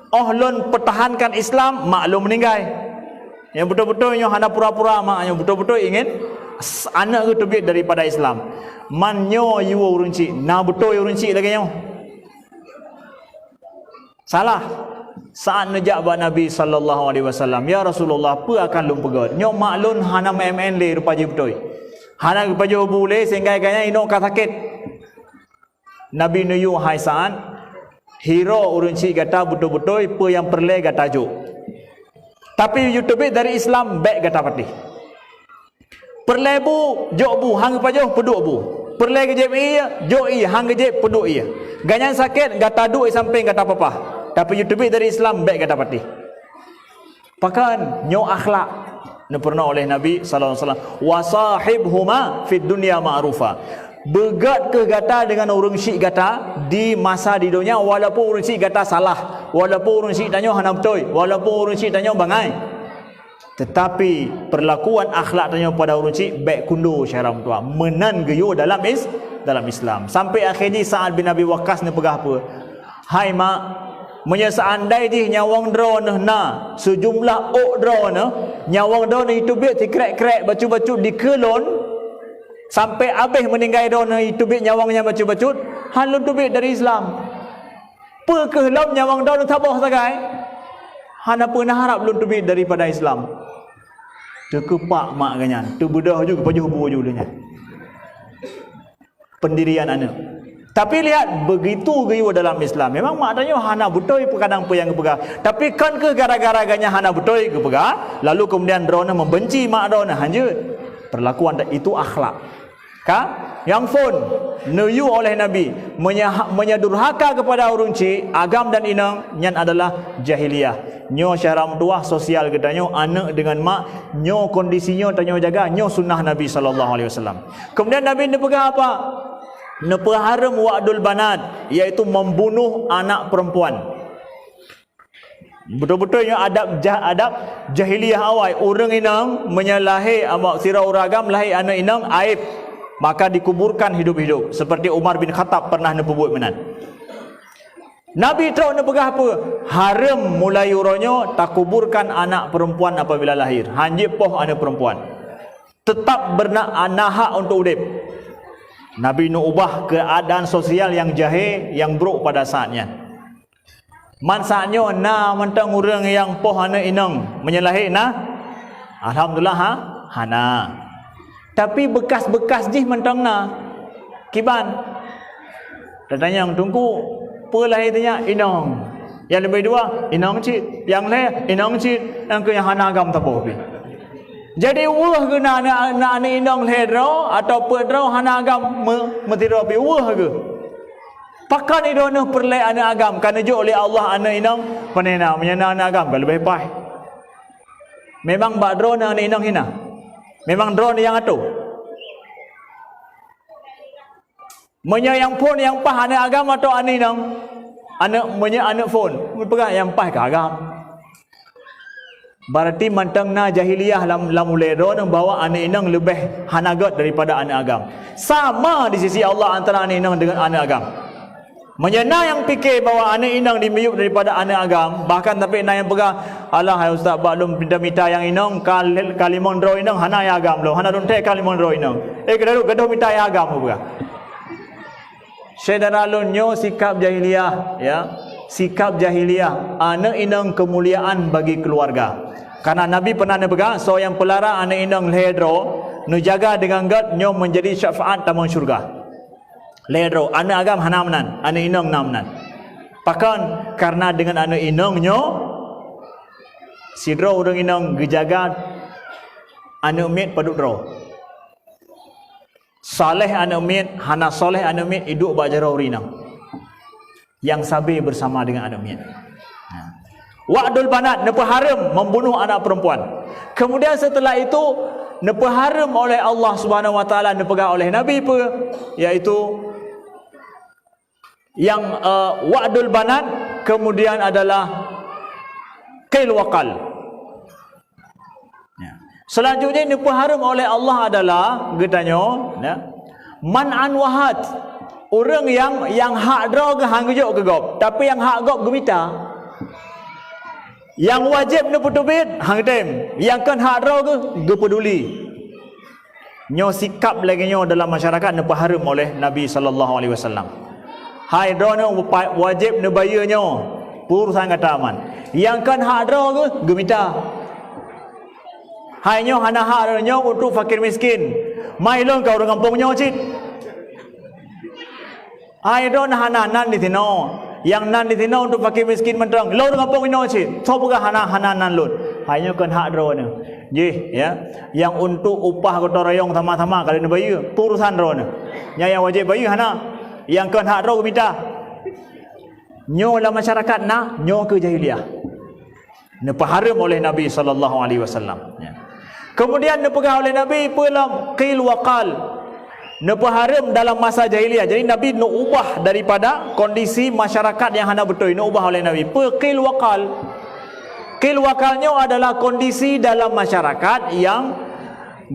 Óh lôn peutahankan Islam, mak lôn meuninggai. Nyang beutôi-beutôi nyoe hana pura-pura mak nyoe, beutôi-beutôi ingin s-, aneuk geuh teubiet daripada Islam. Man nyoe yue ureuëng chik, na beutôi ureuëng chik lagée nyoe? Salah. Sa'ad neujak bak Nabi sallallahu alaihi wasallam, "Ya Rasulullah, peue akan lôn peugét? Nyoe mak lôn hana meu'en-meu'en lé rupa jih beutôi. Hana geupajoh bu lé sehingga geuh nyan inoe ka sakét." Nabi neuyue, "Hai Sa'ad, hiroe ureuëng chik gata beutôi-beutôi peue nyang peureulée gata jok. Tapi yue teubiet dari Islam, bék gata patéh. Peureulée bu, jok bu, han geupajoh, peuduek bu. Peureulée geujieb ié, jok ié, han geujieb, peuduek ié. Geuh nyan sakét, gata duek i sampéng, gata papah. Tapi yue teubiet dari Islam, bék gata patéh." Pakon? Nyoe akhlak neupeurunoe oleh Nabi sallallahu alaihi wasallam, "Wa sahibhuma fid dunya ma'rufa." Beugét keuh gata deungon ureuëng chik gata di masa di donya, walaupun ureuëng chik gata salah, walaupun ureuëng chik tanyoe hana beutôi, walaupun ureuëng chik tanyoe bangai. Tetapi perlakuan akhlak tanyoe pada ureuëng chik bék kundo syedara meutuah. Meunan geuyue dalam is-, dalam Islam. Sampai akhé jih Sa'ad bin Abi Waqqas neupeugah peue? "Hai mak, meunyoe seandai jih nyawöng droeneuh na, seujumlah ôk droeneuh, nyawöng droeneuh iteubiet sikrek-krek bacut-bacut dikeue lôn, sampai abéh meuninggai droeneuh iteubiet nyawöng nyan bacut-bacut, han lôn teubiet dari Islam." Peu kheueh lom nyawöng droeneuh saboh sagai? Hana peunah harab lôn teubiet daripada Islam. Teukeupak mak geuh nyan, teubeudôh ju geupajoh bu ju lé nyan. Pendirian aneuk. Tapi lihat, begitu geuyue dalam Islam. Memang mak tanyoe hana beutôi peukadang peue nyang geupeugah. Tapi kon kheueh gara-gara geuh nyan hana beutôi geupeugah, lalu kemudian droeneuh membenci mak droeneuh, hanjeuet. Perlakuan itu akhlak. Ka? Nyang phon, neuyue oleh Nabi, meunya-, meunyoe durhaka keupada ureuëng chik, agam dan inong, nyan adalah jahiliyah. Nyoe syara meutuwah sosial geutanyoe, aneuk deungon mak, nyoe kondisi nyoe tanyoe jaga, nyoe sunnah Nabi sallallahu alaihi wasallam. Kemudian Nabi neupeugah apa? Neupeuhareuem wa'dul banat, yaitu membunuh anak perempuan. Beutôi-beutôi nyoe adab jah-, adab jahiliyah awai. Ureuëng inong meunyoe lahé ama-, sidroe ureuëng agam lahé aneuk inong aib, maka dikuburkan hidup-hidup, seperti Umar bin Khattab pernah neupeubuet meunan. Nabi trok neupeugah peue? Hareuem mulai uroe nyoe takuburkan anak perempuan apabila lahir. Hanjeuet poh aneuk perempuan. Tetap berna-, na hak untuk udeb. Nabi neuubah keadaan sosial nyang jahé, nyang brok pada saat nyan. Man saat nyoe na mantong ureuëng nyang poh aneuk inong meunyoe lahé na? Alhamdulillah, ha? Hana. Tapi beukas-beukas jih mantong na. Kiban? Tatanyong, "Teungku, peue lahé tanyoe?" "Inong." Nyang leubeh dua, "Inong cit." Nyang lhée, "Inong cit." Nyang keu nyang hana agam saboh pih. Jadi weueh geuh na, na, na aneuk inong lhée droe atau peuet droe hana agam me-, meusidroe pih, weueh geuh. Pakon droeneuh peureulée aneuk agam, ka neujok lé Allah aneuk inong, pane na, meunyoe na aneuk agam ka leubeh paih. Memang bak droeneuh aneuk inong hina? Memang droeneuh nyang atoe? Meunyoe nyang phon nyang paih aneuk agam atau aneuk inong? Aneuk, meunyoe aneuk phon, peugah nyang paih ka agam. Berarti mantong na jahiliyah lam, lam ulée droeneuh bahwa aneuk inong leubeh hana gét daripada aneuk agam. Sama di sisi Allah antara aneuk inong dengan aneuk agam. Meunyoe na nyang pike bahwa aneuk inong dimiyueb daripada aneuk agam, bahkan sampai na nyang peugah, "Alah, hai ustaz, bak lôn mita-mita nyang inong, ka, ka limong droe inong, hana nyang agam lom, hana lôn thee ka limong droe inong." Eh, gadôh, gadôh mita nyang agam, peugah. Syedara lôn, nyoe sikap jahiliyah, ya. Sikap jahiliyah, aneuk inong keumuliaan bagi keuluwarga. Karena Nabi pernah neupeugah, "Soe nyang peulara aneuk inong lhée droe, neujaga deungon gét, nyoe meunjadi syafaat tamong syeuruga." Lhée droe, aneuk agam hana meunan, aneuk inong na meunan. Pakon? Karena deungon aneuk inong nyoe, sidroe ureuëng inong geujaga aneuk miet padub droe. Saleh aneuk miet, hana saleh aneuk miet, iduek bak jaroe ureuëng inong. Nyang sabe beusama deungon aneuk miet. Nah. Wa'dul banat, neupeuhareuem membunuh anak perempuan. Kemudian setelah itu, neupeuhareuem oleh Allah Subhanahu wa Taala, neupeugah oleh Nabi peue? Yaitu nyang, eh, wa'dul banat, kemudian adalah qil wa qal. Ya. Selanjutnya neupeuhareuem oleh Allah adalah geutanyoe, ya, man'an wa hat. Ureuëng nyang, nyang hak droe geuh han geujok keu gob, tapi nyang hak gob geumita. Nyang wajéb neupeuteubiet han geutem, nyang kon hak droe geuh geupeuduli. Nyoe sikap lagée nyoe dalam masyarakat neupeuhareuem oleh Nabi sallallahu alaihi wasallam. Hai droeneuh, wajéb neubayeue nyoe, peue urusan gata man. Nyang kon hak droe geuh geumita. Hai nyoe hana hak droeneuh nyoe untuk fakir miskin. Mai lôn ka ureuëng gampông nyoe cit. Hai droeneuh hana nan di sinoe. Nyang nan di sinoe untuk fakir miskin mantong. Lôn gampông inoe cit. Soe peugah hana, hana nan lôn? Hai nyoe kon hak droeneuh. Jih, ya. Nyang untuk upah gotong royong sama-sama ka lheueh neubayeue, urusan droeneuh. Nyang, nyang wajéb bayeue hana. Nyang kon hak droe geumita. Nyoe lam masyarakat na, nyoe keuh jahiliyah. Neupeuhareuem oleh Nabi sallallahu alaihi wasallam. Ya. Kemudian neupeugah oleh Nabi peue lom qil wa qal. Neupeuhareuem dalam masa jahiliyah. Jadi Nabi neuubah daripada kondisi masyarakat nyang hana beutôi, neuubah oleh Nabi. Peue qil wa qal? Qil wa qal nyoe adalah kondisi dalam masyarakat nyang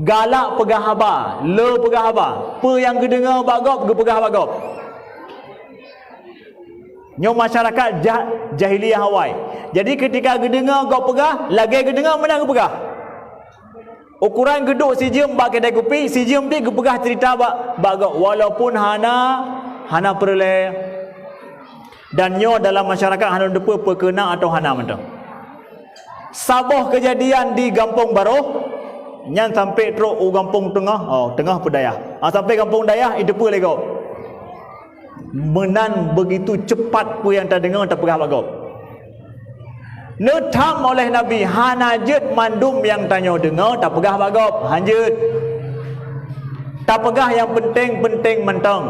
galak peugah haba, le peugah haba. Peue nyang geudeungoe bak gob, geupeugah bak gob. Nyoe masyarakat jah-, jahiliyah awai. Jadi, keutika geudeungoe gob peugah, lagée geudeungoe meunan geupeugah. Ukoran geuduek sijeuem bak keudai kupi, sijeuem pih geupeugah ceurita bak, bak gob, walaupun hana, hana peureulée. Dan nyoe dalam masyarakat hana teupeu peue keunan atawa hana mantong. Saboh keujadian di Gampông Barôh, nyan sampai trok u Gampông Teungoh, oh, Teungoh Peudayah. Ah, sampai Gampông Dayah, jiteupeue lé gob. Meunan begitu cepat peue nyang tadeungoe tapeugah bak gob. Neutham oleh Nabi, hana jeuet mandum nyang tanyoe deungoe tapeugah bak gob, hanjeuet. Tapeugah nyang penting-penting mantong.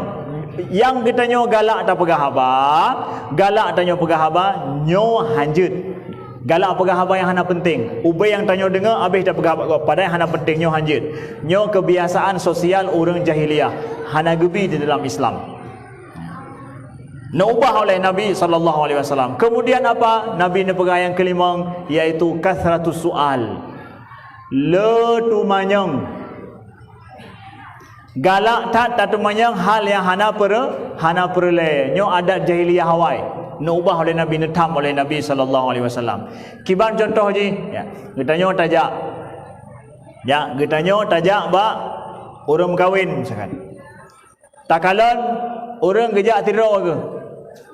Nyang geutanyoe galak tapeugah haba, galak tanyoe peugah haba, nyoe hanjeuet. Galak peugah haba nyang hana penting. Ubé nyang tanyoe deungoe habéh tapeugah bak gob, padahai hana penting, nyoe hanjeuet. Nyoe kebiasaan sosial ureuëng jahiliyah, hana geubi di dalam Islam. Neuubah oleh Nabi sallallahu alaihi wasallam. Kemudian apa? Nabi neupeugah nyang keulimong, yaitu kathratus sual. Le teumanyong. Galak that tateumanyong hal nyang hana peure-, hana peureulée. Nyoe adat jahiliyah awai. Neuubah oleh Nabi, neutham oleh Nabi sallallahu alaihi wasallam. Kiban contoh jih, ya, geutanyoe tajak. Ya, geutanyoe tajak bak ureuëng meukawen misalkan. Takalon ureuëng geujak sidroe geuh.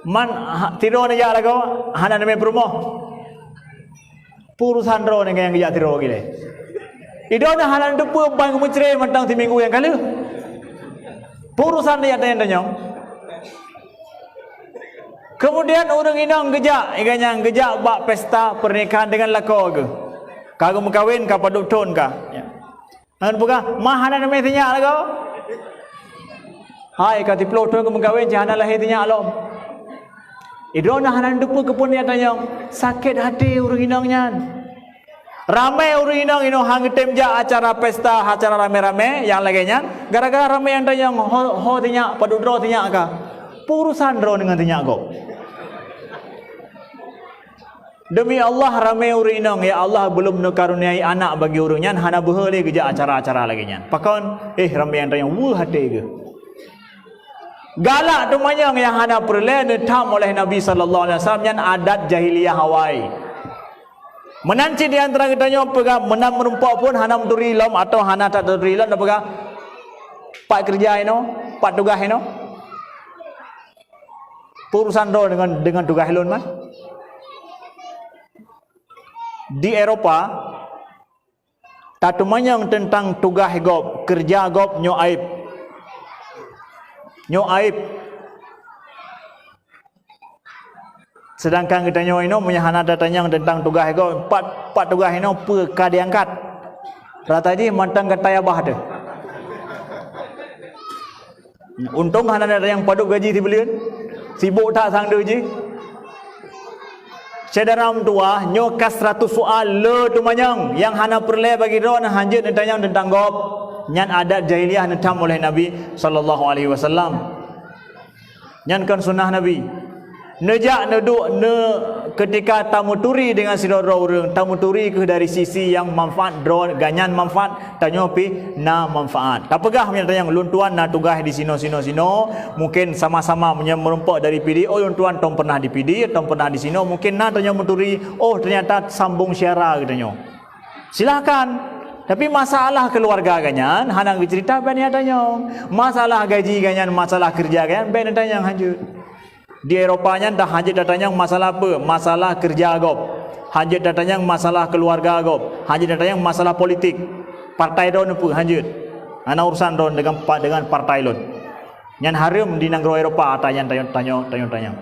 Man ha-, sidroe neujak lagoe hana neumé peurumoh. Peue urusan droeneuh ngon nyang geujak sidroe geuh lé? Idroeneuh hana neuteupeue ban geumeucre mantong siminggu nyang ka lheueh. Peue urusan neujak tanyong-tanyong? Kemudian ureuëng inong geujak, iga nyang geujak bak pesta pernikahan deungon lakoe geuh. Ka geumeukawen, ka padub thon ka. Ya. Ngon peugah, "Ma hana neumé sinyak lagoe?" Hai, ka siplôh thon geumeukawen, cit hana lahé sinyak lom. Idroeneuh hana neuteupeue keupeue nyang tanyong, sakét até ureuëng inong nyan. Ramé ureuëng inong, inong han geutem jak acara pesta, acara ramé-ramé nyang lagée nyan, gara-gara ramé nyang tanyong, "Ho, ho sinyak, padub droe sinyak ka?" Peue urusan droeneuh ngon sinyak gob? Demi Allah, ramé ureuëng inong, ya Allah, belum neukaruniai anak bagi ureuëng nyan, hana beuhe lé geujak acara-acara lagée nyan. Pakon? Eh, ramé nyang tanyong, weueh até geuh. Galak teumanyong nyang hana peureulée neutham oleh Nabi sallallahu alaihi wasallam, nyan adat jahiliyah awai. Meunan cit di antara geutanyoe peugah, meunan meurumpok phon hana meuturi lom atawa hana that taturi lom, tapeugah, "Pat keureuja inoe? Pat tugaih inoe?" Peue urusan droe deungon, deungon tugaih lôn, man? Di Eropa, tateumanyong teuntang tugaih gob, keureuja gob nyoe aéb. Nyoe aéb. Seudangkan geutanyoe inoe meunyo hana tatanyong teuntang tugaih gob, pat, pat tugaih inoe peue ka diangkat. Rata jih mantong gata nyang bah teuh. Untông hana tatanyong padub gaji sibuleuen, sibok that sang deuh jih. Syedara meutuwah, nyoe kathratus sual, le teumanyong, nyang hana peureulée bagi droeneuh hanjeuet neutanyong teuntang gob. Nyan adat jahiliyah neutham oleh Nabi sallallahu alaihi wasallam. Nyan kon sunnah Nabi. Neujak neuduek ne, keutika tameuturi deungon sidroe-droe ureuëng, tameuturi kheueh dari sisi nyang manfaat droe, gobnyan manfaat, tanyoe pih na manfaat. Tapeugah meunyo tanyong, "Lôn tuan na tugaih di sinoe, sinoe, sinoe," mungkin sama-sama meunyo meurumpok dari Pidie, "Oh, lôn tuan tom pernah di Pidie, tom pernah di sinoe," mungkin na tanyoe meuturi, "Oh, ternyata sambong syedara geutanyoe." Silakan. Tapi masalah keuluwarga gobnyan hana geuceurita, bék neujak tanyong. Masalah gaji gobnyan, masalah keureuja gobnyan, bék neutanyong hanjeuet. Di Eropa nyan dah hanjeuet tatanyong masalah peue? Masalah keureuja gob. Hanjeuet tatanyong masalah keuluwarga gob. Hanjeuet tatanyong masalah politik. Partai droeneuh peue? Hanjeuet. Hana urusan droeneuh deungon pa-, deungon partai lôn. Nyan hareuem di nanggroe Eropa ata nyan tanyoe, tanyoe, tanyoe, tanyoe.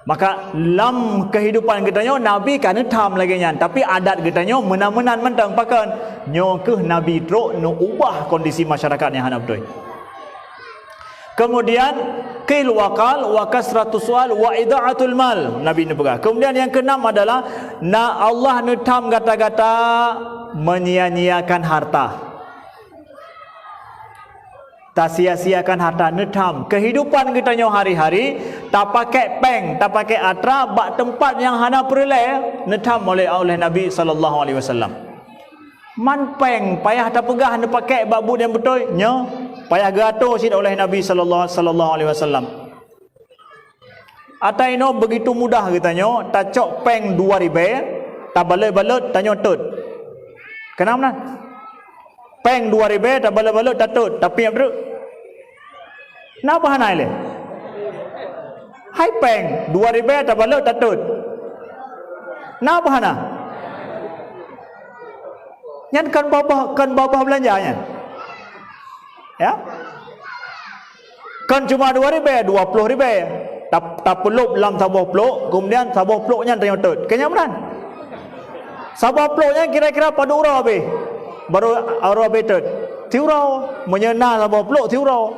Maka lam keuhidupan geutanyoe Nabi ka neutham lagée nyan, tapi adat geutanyoe meunan-meunan mantong. Pakon? Nyoe kheueh Nabi trok neuubah kondisi masyarakat nyang hana beutôi. Kemudian, qil wa qal wa kasratus sual wa idha'atul mal, Nabi neupeugah. Kemudian yang keenam adalah, na Allah neutham gata-gata menyia-nyiakan harta. Tasia-siakan harta, neutham. Kehidupan geutanyoe hari-hari, tapakék péng, tapakék atra bak teumpat nyang hana peureulée, neutham oleh, oleh Nabi sallallahu alaihi wasallam. Man péng payah tapeugah neupakék bak buet nyang beutôi, nyoe payah geuatoe cit oleh Nabi sallallahu, sallallahu alaihi wasallam. Ata inoe begitu mudah geutanyoe, tacok péng dua ribée, tabalot-balot, tanyoe tot. Keunong meunan? Péng dua ribée, tabalot-balot, tatot, tapi nyang beutôi. Na bah hana ilée? Ai péng, dua ribèe tabalot tatot. Na apa hana? Nyan kan babah, kan babah beulanja nyan. Ya. Kan cuma dua ribèe, dua ploh ribèe. Tap-, tapeulop lam saboh plôk, kemudian saboh plôk nyan tanyoe tot. Kan nyan meunan. Saboh plôk nyan kira-kira padum uroe habéh. Baru uroe habéh tot. Siuroe, meunyoe na saboh plôk siuroe.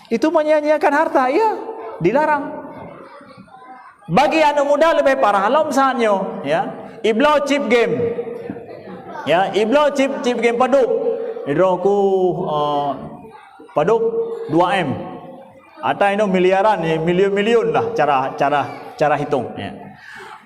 Itu menyia-nyiakan harta, iya, dilarang. Bagi aneuk muda leubeh parah lom saat nyoe, ya. Ibloe chip game. Ya, ibloe chip, chip game padum. Idroe ku, eh, padum dua M. Ata inoe miliaran, ya, milion-milion lah cara, cara, cara hitong, ya.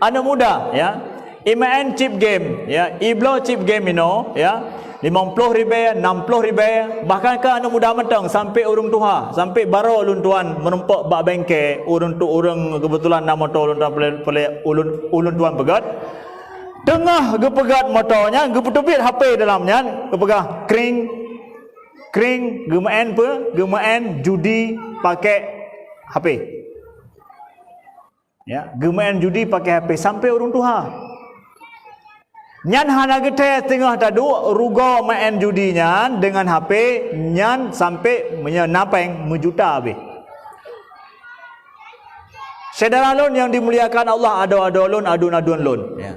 Aneuk muda, ya. Imeu'en chip game, ya, ibloe chip game inoe, ya, limong ploh ribèe, nam ploh ribèe, bahkan ka aneuk muda mantong sampai ureueng tuha, sampai baroe ulôn tuan meurumpok bak bengke, ureueng tu ureueng keubeutulan na moto ulôn tuan peureulèe, peureulèe ulôn, ulôn tuan peugöt. Teungoh geupeugöt moto nyan, geupeuteubiet H P dalam nyan, geupeugah kring, kring, geumeu'en peue? Geumeu'en judi pakai H P. Ya, geumeu'en judi pakai H P sampai ureueng tuha. Nyan hana geuthèe teungoh taduek rugoe meu'en judi nyan deungon H P nyan sampai meunyoe na péng meujuta habéh. Syedara lôn nyang dimuliakan Allah, adoe-adoe lôn, aduen-aduen lôn, ya.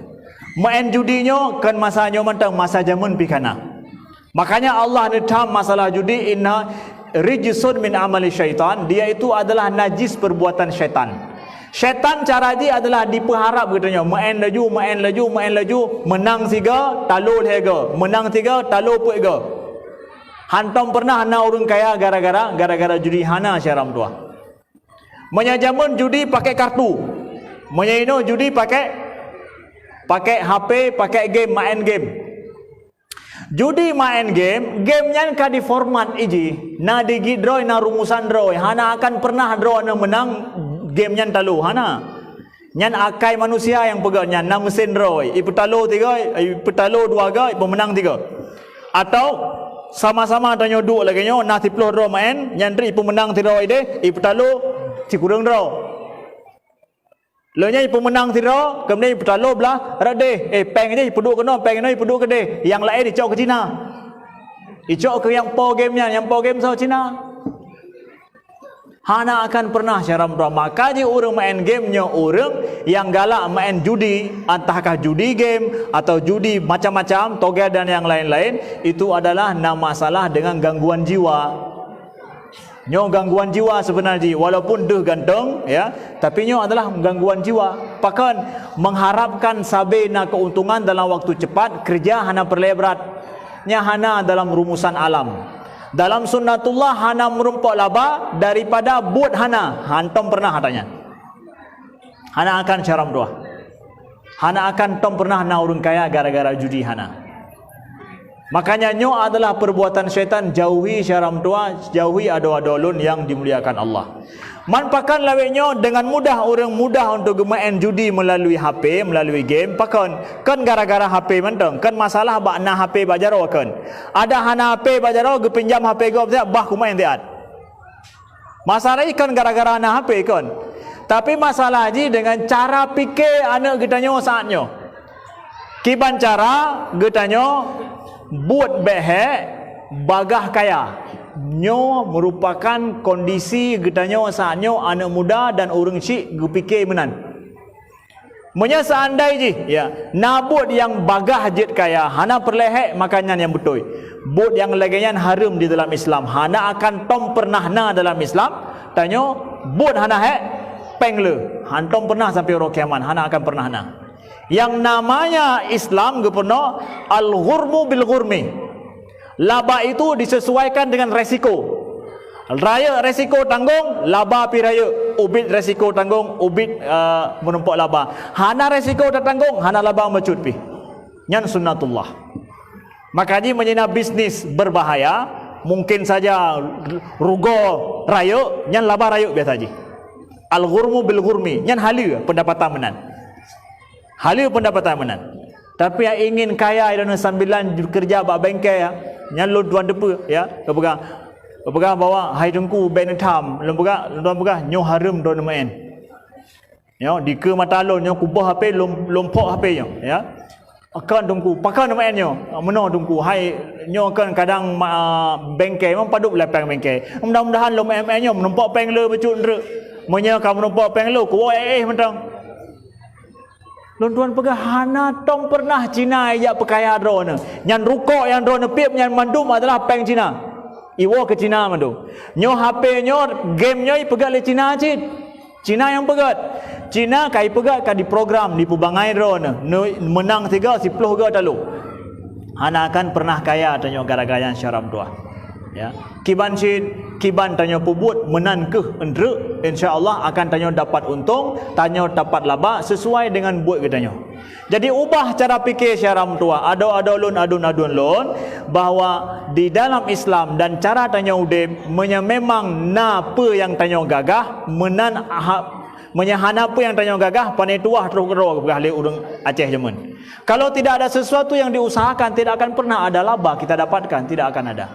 Meu'en judi nyoe kon masa nyoe mantong, masa jameun pih ka na. Makanya Allah neutham masalah judi, "Inna rijsun min amali syaitan," dia itu adalah najis perbuatan syaitan. Syaitan cara jih adalah dipeuharab geutanyoe, meu'en laju, meu'en laju, meu'en laju, meunang sigoe, talo lhèe goe, meunang sigoe, talo peuet goe. Hantom pernah na ureueng kaya gara-gara, gara-gara judi, hana syedara meutuah. Meunyoe jameun judi pakai kartu. Meunyoe inoe judi pakai, pakai H P, pakai game, main game. Judi main game, game nyan ka diformat iji. Na digit droe, na rumusan droe. Hana akan pernah droeneuh meunang game nyan talo, hana. Nyan akai manusia nyang peugöt nyan, na meusén droe. Ipeutalo tiga, ipeutalo dua ga, ipeumeunang tiga. Atau sama-sama tanyoe duek lagèe nyoe, na siploh droe main, nyan treuk ipeumeunang sidroe ideh, ipeutalo sikureueng droe. Lheueh nyan ipeumeunang sidroe, kemudian ipeutalo blah rot deh. Eh, péng jih ipeuduek keunoe, péng inoe ipeuduek keudeh. Nyang laén icok keu Cina. Icok keu nyang po game nyan, nyang po game soe? Cina. Hana akan pernah syedara meutuah. Maka jih ureueng main game nyoe ureueng nyang galak main judi, entahkah judi game atau judi macam-macam, togel dan yang lain-lain, itu adalah na masalah dengan gangguan jiwa. Nyoe gangguan jiwa sebenar jih, walaupun deuh ganteng, ya, tapi nyoe adalah gangguan jiwa. Pakon? Mengharapkan sabe na keuntungan dalam waktu cepat, kerja hana peureulèe brat. Nyan hana dalam rumusan alam. Dalam sunnatullah hana meurumpok laba daripada buet hana, hantom pernah ata nyan. Hana akan syedara meutuah. Hana akan tom pernah na ureueng kaya gara-gara judi, hana. Makanya nyoe adalah perbuatan syaitan, jauhi syedara meutuah, jauhi adoe-adoe lôn nyang dimuliakan Allah. Man pakon lawét nyoe deungon mudah ureueng mudah untuk geumeu'en judi meulalu H P, meulalu game, pakon? Kon gara-gara H P mantong, kon masalah bak na H P bak jaroe kon. Adak hana H P bak jaroe, geupinjam H P gob siat, bah kumeu'en siat. Masalah jih kon gara-gara na H P kon. Tapi masalah jih deungon cara pike aneuk geutanyoe saat nyoe. Kiban cara geutanyoe buet bèk hèk, bagah kaya. Nyoe meurupakan kondisi geutanyoe saat nyoe aneuk muda dan ureueng chik geupike meunan. Meunyoe seandai jih, ya, na buet nyang bagah jeuet kaya, hana peureulèe hèk, maka nyan nyang beutôi. Buet nyang lagèe nyan hareuem di dalam Islam, hana akan tom pernah na dalam Islam. Tanyoe buet hana hèk, péng le, hantom pernah sampai uroe kiamat, hana akan pernah na. Yang namanya Islam geupeurunoe al-ghurmu bil ghurmi. Laba itu disesuaikan dengan resiko. Rayeuk resiko tanggong, laba pih rayeuk. Ubit resiko tanggong, ubit, eh, meurumpok laba. Hana resiko tatanggong, hana laba meucut pih. Nyan sunnatullah. Maka jih meunyoe na bisnis berbahaya, mungkin saja rugoe rayeuk, nyan laba rayeuk biasa jih. Al-ghurmu bil ghurmi, nyan haleue pendapatan meunan. Haleue pendapatan meunan. Tapi nyang ingin kaya droeneuh sambilan keureuja bak bengke, ya, nyan lôn tuan teupeue, ya. Geupeugah, geupeugah bahwa, "Hai Teungku, bèk neutham." Lôn peugah, lôn tuan peugah, "Nyoe hareuem droeneuh meu'en." Nyoe dikeue mata lôn, nyoe kuboh H P, lôn, lôn phok H P nyoe, ya. Pakon Teungku, pakon meu'en nyoe? Meunoe Teungku, hai nyoe kan kadang ma-, bengke, memang padub lapang bengke. Mudah-mudahan lôn meu'en nyoe, meunumpok péng le bacut ndreuk. Meunyoe ka meunumpok péng le, kuwoe éh mantong. Lôn tuan peugah hana tom pernah Cina ijak peukaya droeneuh. Nyan rukok nyang droeneuh piep nyan mandum adalah péng Cina. Iwoe keu Cina mandum. Nyoe H P nyoe, game nyoe ipeugah lé Cina cit. Cina nyang peugét. Cina ka ipeugét, ka diprogram, dipeubangai droeneuh. Neu-, meunang sigoe, siploh goe talo. Hana akan pernah kaya tanyoe gara-gara nyan syedara meutuah. Ya. Kiban cit, kiban tanyoe peubuet meunan keuh eundreuk, insya Allah akan tanyoe dapat untông, tanyoe dapat laba sesuai dengan buet geutanyoe. Jadi, ubah cara pikir syedara meutuah, adoe-adoe lôn, aduen-aduen lôn, bahwa di dalam Islam dan cara tanyoe udeb, meunyoe memang na peue nyang tanyoe gagah, meunan ha-, meunyoe hana peue nyang tanyoe gagah, pane tuwah troh keudroe geupeugah lé ureuëng Aceh jameun. Kalau tidak ada sesuatu yang diusahakan, tidak akan pernah ada laba kita dapatkan, tidak akan ada.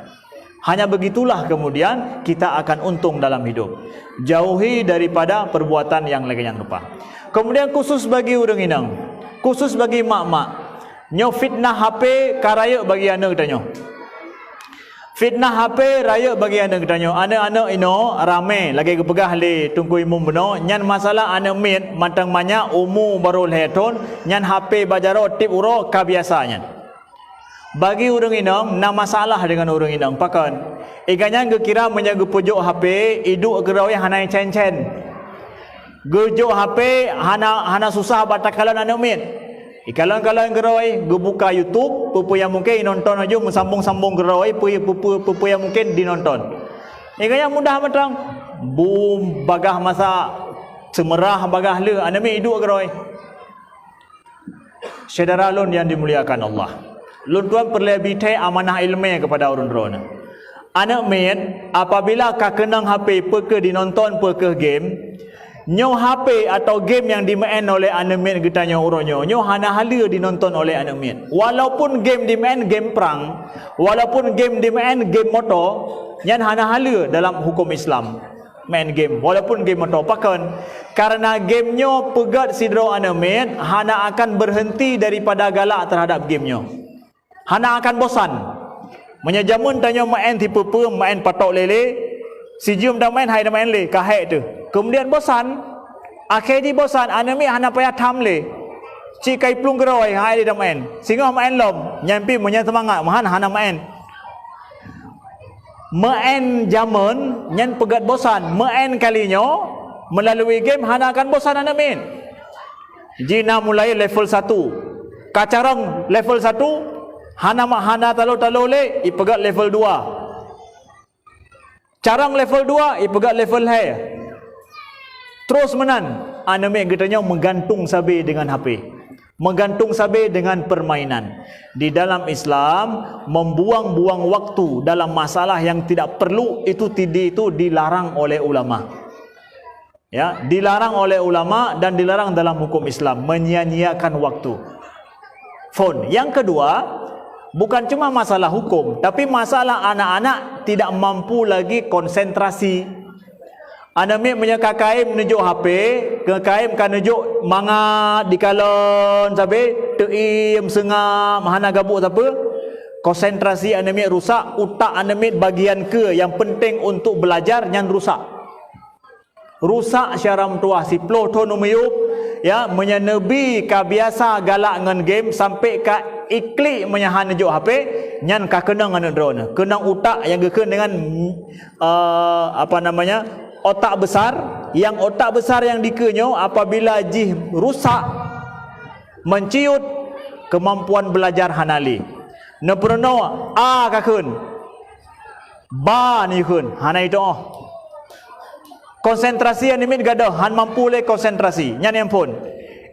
Hanya begitulah kemudian kita akan untung dalam hidup. Jauhi daripada perbuatan yang lagée nyan rupa. Kemudian khusus bagi ureuëng inong, khusus bagi mak-mak, nyoe fitnah H P ka rayeuk bagi aneuëk tanyoe. Fitnah H P rayeuk bagi aneuëk tanyoe. Aneuëk-aneuëk inoe ramé lagée geupeugah lé Teungku Imum bunoe, nyan masalah aneuëk miet mantong manyak umu barô lhée thon, nyan H P bak jaroe tieb uroe ka biasa nyan. Bagi ureuëng inong na masalah deungon ureuëng inong. Pakon? Iga nyan geukira meunyoe geupeujok H P, iduek keudroe hana icen-cen. Geujok H P hana, hana susah bak takalon aneuëk miet. Ikalon-kalon keudroe, geubuka YouTube, peue-peue nyang mungken inonton laju, meusambong-sambong keudroe, peue-, peue-, peue-, peue-peue nyang mungken dinonton. Iga nyan mudah mantong. Bum, bagah masak, seumeurah bagah le, aneuëk miet iduek keudroe. Syedara lôn nyang dimuliakan Allah, lôn tuan peureulée bi thée amanah iéleumé keupada ureuëng droeneuh. Aneuëk miet, apabila ka keunong H P, peu kheueh dinonton, peu kheueh game, nyoe H P atau game nyang dimeu'en oleh aneuëk miet geutanyoe uroe nyoe, nyoe hana haleue dinonton oleh aneuëk miet. Walaupun game dimeu'en game prang, walaupun game dimeu'en game moto, nyan hana haleue dalam huköm Islam. Main game, walaupun game moto. Pakon? Karena game nyoe peugét sidroe aneuëk miet hana akan berhenti daripada galak terhadap game nyoe. Hana akan bosan. Meunyoe jameun tanyoe main tipeue-peue, main patok lé-lé, sijeuem tamain hai tamain lé, ka hék teuh. Kemudian bosan. Akhé jih bosan, aneuëk miet hana payah tham lé. Cit ka iplueng keudroe, hai lé tamain. Singoh main lom, nyan pih meunyoe seumangat, meuhan hana main. Main jameun nyan peugét bosan. Main kali nyoe melalui game hana akan bosan aneuëk miet. Jih na mulai level satu. Ka carông level satu, hana ma-, hana talo-talo lé, ipeugét level dua. Carông level dua, ipeugét level lhée. Terus meunan, aneuëk miet geutanyoe meugantung sabe deungon H P. Meugantung sabe dengan permainan. Di dalam Islam, membuang-buang waktu dalam masalah yang tidak perlu itu, tidak, itu dilarang oleh ulama. Ya, dilarang oleh ulama dan dilarang dalam hukum Islam, menyia-nyiakan waktu. Phone. Yang kedua, bukan cuma masalah hukum, tapi masalah anak-anak tidak mampu lagi konsentrasi. Aneuëk miet meunyoe ka kayém neujok H P, ka kayém ka neujok mangat dikalon sabe, teuiem, seungab, hana gabuk sapeue, konsentrasi aneuëk miet rusak, utak aneuëk miet bagian keue nyang penting untuk belajar nyan rusak. Rusak syedara meutuah, siploh thon u miyueb, ya, meunyoe neubi ka biasa galak ngon game sampai ka iklik meunyoe han neujok H P, nyan ka keunong aneuëk droeneuh. Keunong utak nyang geukheun dengan eh, apa namanya, otak besar, yang otak besar yang dikeue nyoe apabila jih rusak, menciut, kemampuan belajar hana lé. Neupeurunoe a ka kheun, ba neukheun, hana itoh. Konsentrasi aneuëk miet gadoh, han mampu lé konsentrasi. Nyan nyang phon.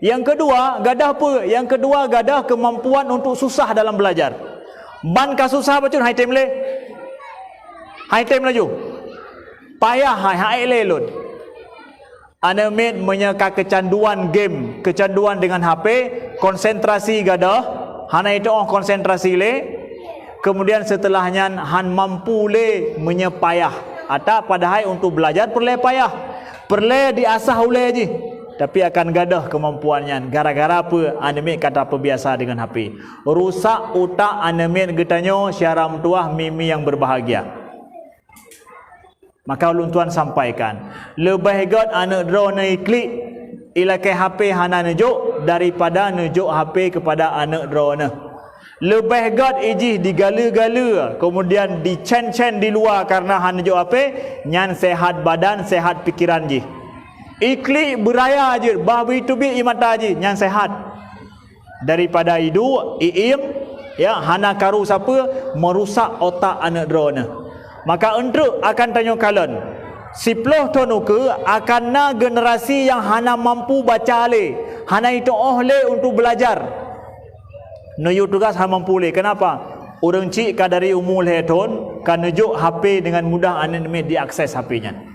Yang kedua, gadoh peue? Yang kedua, gadoh kemampuan untuk susah dalam belajar. Ban ka susah bacut, hai tem lé. Hai tem laju. Payah hai, hai lé lôn. Aneuëk miet meunyoe ka keucanduan game, keucanduan dengan H P, konsentrasi gadoh, hana itoh konsentrasi lé. Kemudian setelah nyan han mampu lé meunyoe payah. Ata padahai untuk belajar peureulée payah. Peureulée diasah ulée jih. Tapi akan gadôh keumampuan nyan gara-gara peue? Aneuk miet ka tapeubiasa deungon H P. Rusak utak aneuk miet geutanyoe syedara meutuwah mi-mi nyang berbahagia. Maka ulôn tuan sampaikan, leubeh gét aneuk droeneuh iklik, ilakée H P hana neujok daripada neujok H P keupada aneuk droeneuh. Leubeh gét ijih digaleue-galeue, keumudian dicen-cen di luwa kareuna hana neujok H P, nyan sehat badan, sehat pikeran jih. Iklik beuraya jeuet, bah beuteubiet ie mata jih, nyan sehat. Daripada iduek, iéng, ya, hana karu sapeue, meurusak otak aneuk droeneuh. Maka eunteuk akan tanyoe kalon, siploh thon ukeue akan na generasi nyang hana mampu baca lé, hana jitu'oh lé untuk beulajar. Neuyue tugaih hana mampu lé. Kenapa? Ureuëng chik ka dari umu lhée thon, ka neujok H P deungon mudah aneuk miet diakses H P nyan.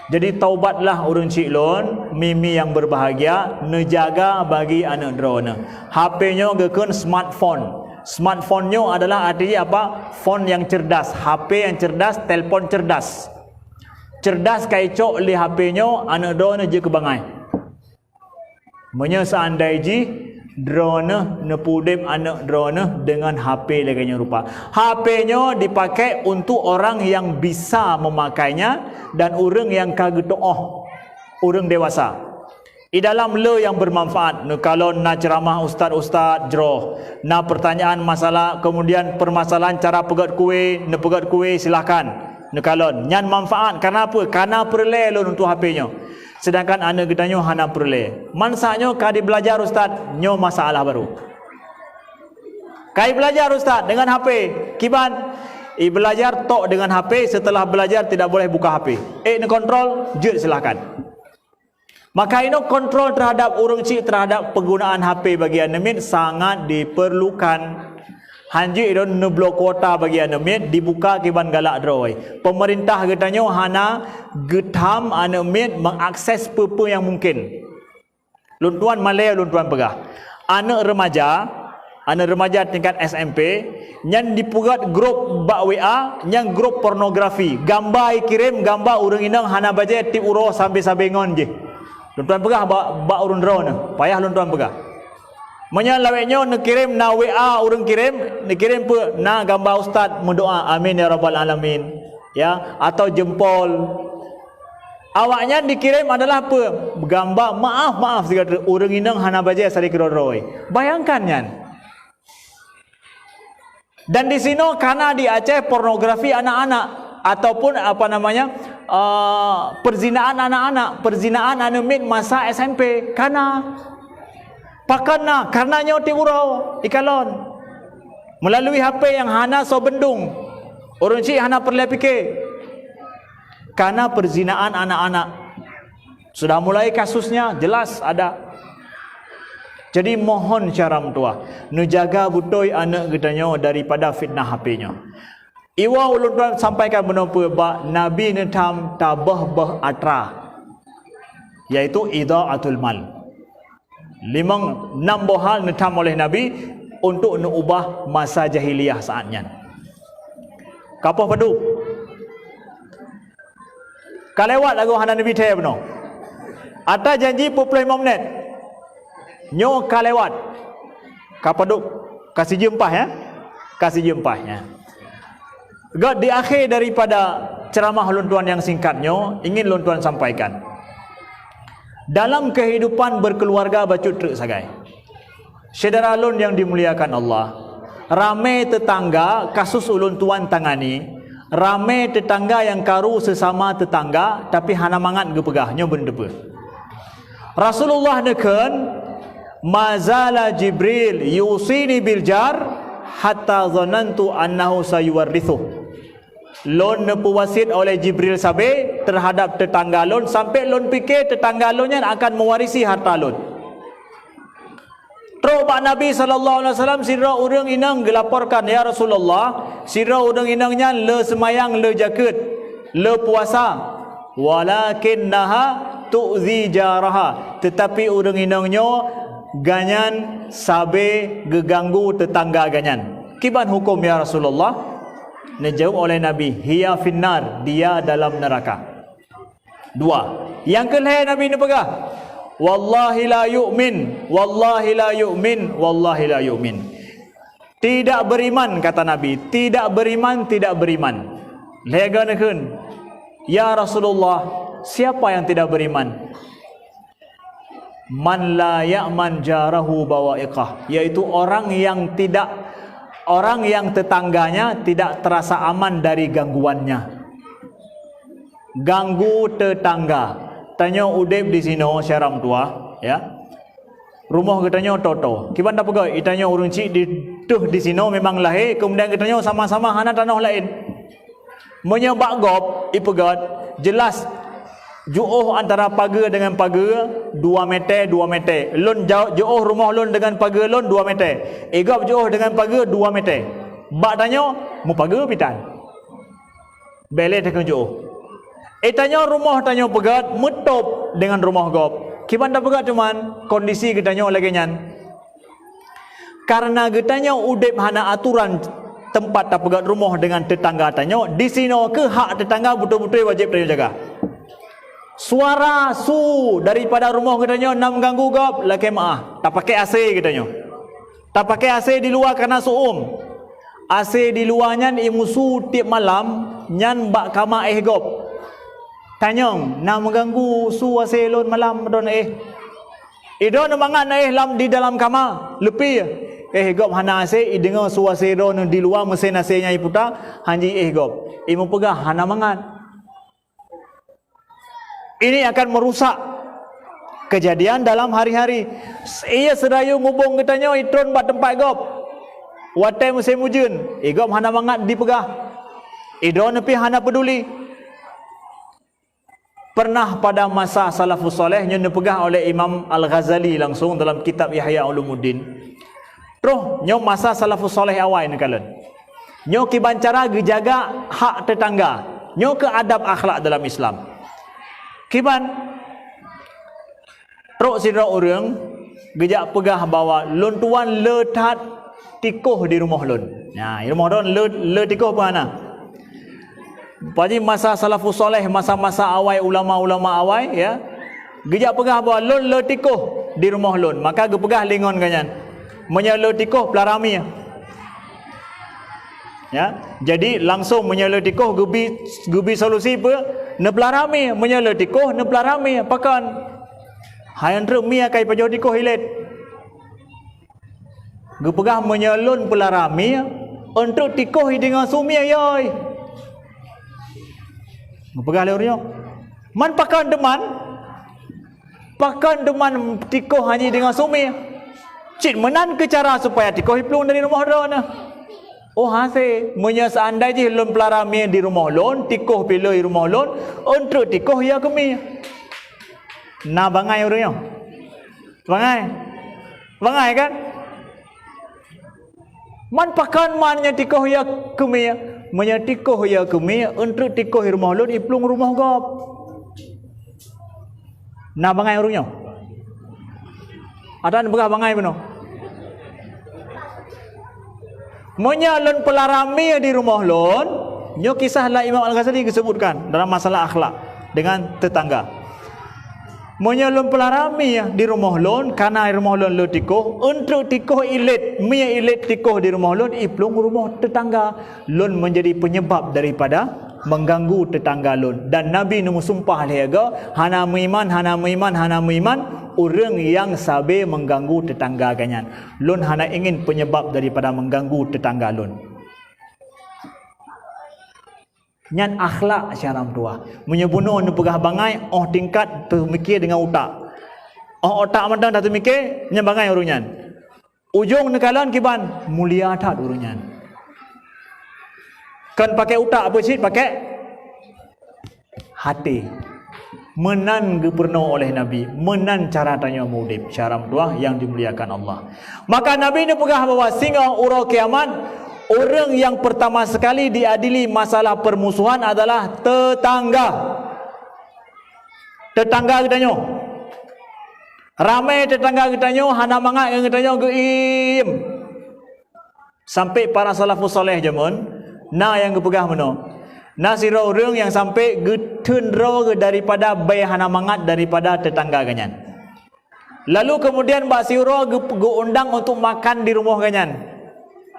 Jadi taubatlah ureuëng chik lôn, mi-mi nyang berbahagia, neujaga bagi aneuk droeneuh. H P nyoe geukheun smartphone. Smartphone nyoe adalah arti apa? Phone yang cerdas, H P yang cerdas, telepon cerdas. Cerdas ka icok lé H P nyoe, aneuk droeneuh jeuet keu bangai. Meunyoe seandai jih droeneuh neupeudeb aneuk droeneuh deungon H P lagée nyoe rupa. H P nyoe dipakai untuk orang yang bisa memakainya dan ureuëng nyang ka geutu'oh, ureuëng dewasa. Di dalam le nyang bermanfaat, neukalon na ceramah ustaz-ustaz jroh, na pertanyaan masalah, kemudian permasalahan cara peugét kue, neupeugét kue, silahkan. Neukalon, nyan manfaat. Karena apa? Karena peureulée lôn untuk H P nyoe. Sedangkan aneuk geutanyoe hana peureulée. Mansa nyoe ka dibeulajar ustaz, nyoe masalah baru. Ka ibeulajar ustaz dengan H P, kiban ibeulajar tok dengan H P, setelah belajar tidak boleh buka H P. Eh, neukontrol, jeuet silahkan. Maka inoe kontrol terhadap ureuëng chik terhadap penggunaan H P bagi aneuk miet sangat diperlukan. Hanjeuet droe neubloe kuota bagi aneuk miet dibuka kiban galak droe. Pemerintah geutanyoe hana geutham aneuk miet mengakses peue-peue nyang mungkin. Lôn tuan malée lôn tuan peugah. Aneuk remaja, aneuk remaja tingkat S M P, nyan dipeugét grup bak W A, nyan grup pornografi. Gamba ikirém, gamba ureuëng inong hana bajée tieb uroe sabe-sabe ngon jih. Lôn tuan peugah bak, bak ureuëng droeneuh, payah lôn tuan peugah. Meunyoe lawét nyoe neukirém na W A ureuëng kirém, neukirém peue? Na gamba ustaz meudoa, "Amin ya rabbal alamin." Ya, atau jempol. Awaknyan dikirém adalah peue? Gamba maaf-maaf sigoe teuk, ureuëng inong hana bajée sabe keudroe-droe. Bayangkan nyan. Dan di sinoe kana di Aceh pornografi anak-anak ataupun apa namanya, uh, perzinaan anak-anak, perzinaan aneuk miet masa S M P kana. Pakon na? Karena nyoe tieb uroe ikalon melalui H P nyang hana soe bendung. Ureuëng chik hana peureulée pike. Kana perzinaan anak-anak. Sudah mulai kasusnya, jelas ada. Jadi mohon syedara meutuwah, neujaga beutôi aneuk geutanyoe daripada fitnah H P nyoe. Iwa ulôn tuan sampaikan bunoe peue bak Nabi neutham taböh-böh atra, yaitu idha'atul mal. Limong nam boh hal neutham oleh Nabi untuk neuubah masa jahiliyah saat nyan. Kapoh padub. Ka lewat lagoe hana neubi thée bunoe. Ata janji peuet ploh limong menit. Nyoe ka lewat. Ka padub. Ka sijeuem paih, ya? Ka sijeuem paih, ya. Gét di akhé daripada ceramah lôn tuan nyang singkat nyoe, ingin lôn tuan sampaikan. Dalam kehidupan berkeluarga bacut treuk sagai. Syedara lôn nyang dimuliakan Allah, ramé teutangga kasus ulôn tuan tangani, ramé teutangga nyang karu seusama teutangga, tapi hana mangat geupeugah, nyoe beuneuteupeu. Rasulullah neukheun, "Ma zala Jibril yusini bil jar hatta zanantu annahu sayuwarrithuh." Lôn neupeuwasiet oleh Jibril sabe terhadap teutangga lôn, sampai lôn pike teutangga lôn nyan akan meuwarisi harta lôn. Trok bak Nabi sallallahu alaihi wasallam sidroe ureuëng inong geulaporkan, "Ya Rasulullah, sidroe ureuëng inong nyan le seumayang, le jakeuet, le puasa. Walakinnaha tu'zi jaraha." Teutapi ureuëng inong nyoe ganyan sabe geuganggu teutangga ganyan. "Kiban huköm, ya Rasulullah?" Neujaweueb oleh Nabi, "Hiya finnar, dia dalam neraka." Dua. Nyang keu lhèe Nabi neupeugah, "Wallahi la yu'min, wallahi la yu'min, wallahi la yu'min." Tidak beriman, kata Nabi, tidak beriman, tidak beriman. Lhèe goe neukheun, "Ya Rasulullah, siapa yang tidak beriman?" "Man la ya'man jarahu bawa'iqah," yaitu orang yang tidak, orang yang tetangganya tidak terasa aman dari gangguannya. Ganggu tetangga. Tanyoe udeb di sinoe, syedara meutuwah, ya. Rumoh geutanyoe toe-toe. Kiban tapeugah, geutanyoe ureueng chik di, teuh di sinoe memang lahé, kemudian geutanyoe sama-sama hana tanoh laén. Meunyoe bak gob ipeugöt, jeulaih jiôh antara pageue deungon pageue dua meter, dua meter. Lôn ja-, jiôh rumoh lôn deungon pageue lôn dua meter. Igob jiôh deungon pageue dua meter. Bak tanyoe, meupageue pih tan. Bèk lé takheun jiôh. Itanyoe rumoh tanyoe peugöt meutôb deungon rumoh gob. Kiban tapeugöt teuma kondisi geutanyoe lagèe nyan. Kareuna geutanyoe udeb hana atoran teumpat tapeugöt rumoh deungon teutangga tanyoe, di sinoe keuh hak teutangga beutôi-beutôi wajéb tanyoe jaga. Suara su daripada rumoh geutanyoe na meuganggu gob, lakèe meu'ah, tapakèk A C geutanyoe. Tapakèk A C di luwa kareuna su-uem. A C di luwa nyan imusu tiep malam, nyan bak kama éh gob. Tanyong, na meuganggu su A C lôn malam droeneuh éh. Idroeneuh mangat na éh lam, di dalam kama, leupie. Éh gob hana A C, ideungoe su A C droeneuh di luwa, meusén A C nyan iputa, hanjeuet éh gob. Imeupeugah hana mangat. Ini akan merusak kejadian dalam hari-hari. Iya seurayeue ngubông geutanyoe itron bak teumpat gob. Watèe musém ujeuen, igob hana mangat dipeugah. Idroeneuh pih hana peuduli. Pernah pada masa salafus saleh, nyoe neupeugah oleh Imam Al-Ghazali langsung dalam kitab Ihya Ulumuddin. Troh, nyoe masa salafus saleh awai neukalon. Nyoe kiban cara geujaga hak teutangga. Nyoe keuh adab akhlak dalam Islam. Kiban, trok sidroe ureueng geujak peugah bahwa lôn tuan le that tikoh di rumoh lôn. Nah, di rumoh lôn le, le tikoh peue hana. Pajih masa salafus saleh, masa-masa awai, ulama-ulama awai, ya. Geujak peugah bahwa lôn le tikoh di rumoh lôn. Maka geupeugah lé ngon geuh nyan, "Meunyoe le tikoh, peulara mie." Ya, jadi langsung meunyoe le tikoh geubi, geubi solusi peue? Neupeulara mie. Meunyoe le tikoh, neupeulara mie. Pakon? Hai, eunteuk mie akai pajoh tikoh ilét. Geupeugah, "Meunyoe lôn peulara mie, eunteuk tikoh ideungoe su mie, yoi." Geupeugah lé ureueng nyoe, "Man pakon teuma? Pakon teuma tikoh hana ideungoe su mie?" "Cit meunan keuh cara supaya tikoh iplueng dari rumoh droeneuh." "Oh, hase, meunyoe seandai jih lôn peulara mie di rumoh lôn, tikoh pih le di rumoh lôn, eunteuk tikoh ya keu mie." Na bangai ureueng nyoe? Bangai? Bangai kan? "Man pakon man nyoe tikoh ya keu mie? Meunyoe tikoh ya keu mie, eunteuk tikoh di rumoh lôn iplueng rumoh gob." Na bangai ureueng nyoe? Ata neupeugah bangai bunoe? "Meunyoe lôn peulara mie di rumoh lôn," nyoe kisah lam Imam Al-Ghazali geuseubutkan dalam masalah akhlak dengan tetangga. "Meunyoe lôn peulara mie di rumoh lôn, kana di rumoh lôn le tikoh, eunteuk tikoh ilét, mie ilét tikoh di rumoh lôn, iplueng rumoh tetangga. Lôn meunjadi peunyebab daripada meuganggu tetangga lôn." Dan Nabi neumeusumpah lhèe goe, "Hana meuiman, hana meuiman, hana meuiman ureueng nyang sabe meuganggu tetangga geuh nyan. Lôn hana ingin peunyebab daripada meuganggu tetangga lôn." Nyan akhlak syedara meutuwah. Meunyoe bunoe neupeugah bangai, 'oh tingkat teumiké deungon utak. 'Oh utak mantong teumiké, nyan bangai ureueng nyan. Ujong neukalon kiban, mulia that ureueng nyan. Kon pakai utak peue cit, pakai até. Meunan geupeurunoe oleh Nabi, meunan cara tanyoe meuudeb, syedara meutuwah nyang dimuliakan Allah. Maka Nabi neupeugah bahwa singoh uroe kiamat, ureueng nyang peurtama sekali diadili masalah peurmusohan adalah teutangga. Teutangga geutanyoe. Ramé teutangga geutanyoe hana mangat ngon geutanyoe geuiem. Sampai para salafus saleh jameun na nyang geupeugah meunoe, Na sidroe ureuëng nyang sampai geutheun droe daripada bèe hana mangat daripada teutangga geuh nyan. Lalu kemudian bak siuroe geu-, geuundang untuk makan di rumoh geuh nyan.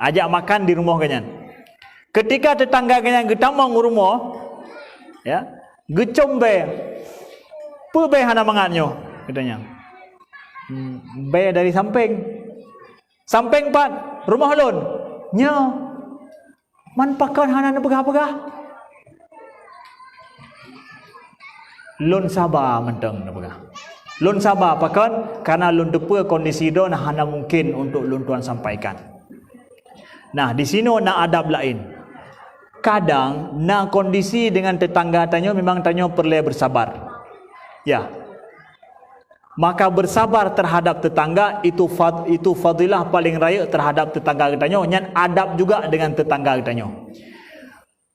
Ajak makan di rumoh geuh nyan. Ketika teutangga geuh nyan geutamong u rumoh, ya, geucom bèe. "Peue bèe hana mangat nyoe?" geutanyong. "Hmm, bèe dari sampéng." "Sampéng pat?" "Rumoh lôn." "Nyoe." "Man pakon hana neupeugah-peugah?" "Lôn saba mantong," neupeugah. "Lôn saba pakon? Karena lôn teupeue kondisi droe hana mungkin untuk lôn tuan sampaikan." Nah, di sinoe na adab laén. Kadang na kondisi dengan teutangga tanyoe memang tanyoe peureulée beusabar. Ya. Maka beusabar teuhadab teutangga itu fad-, itu fadilah paleng rayeuk teuhadab teutangga geutanyoe, nyan adab juga dengan teutangga geutanyoe.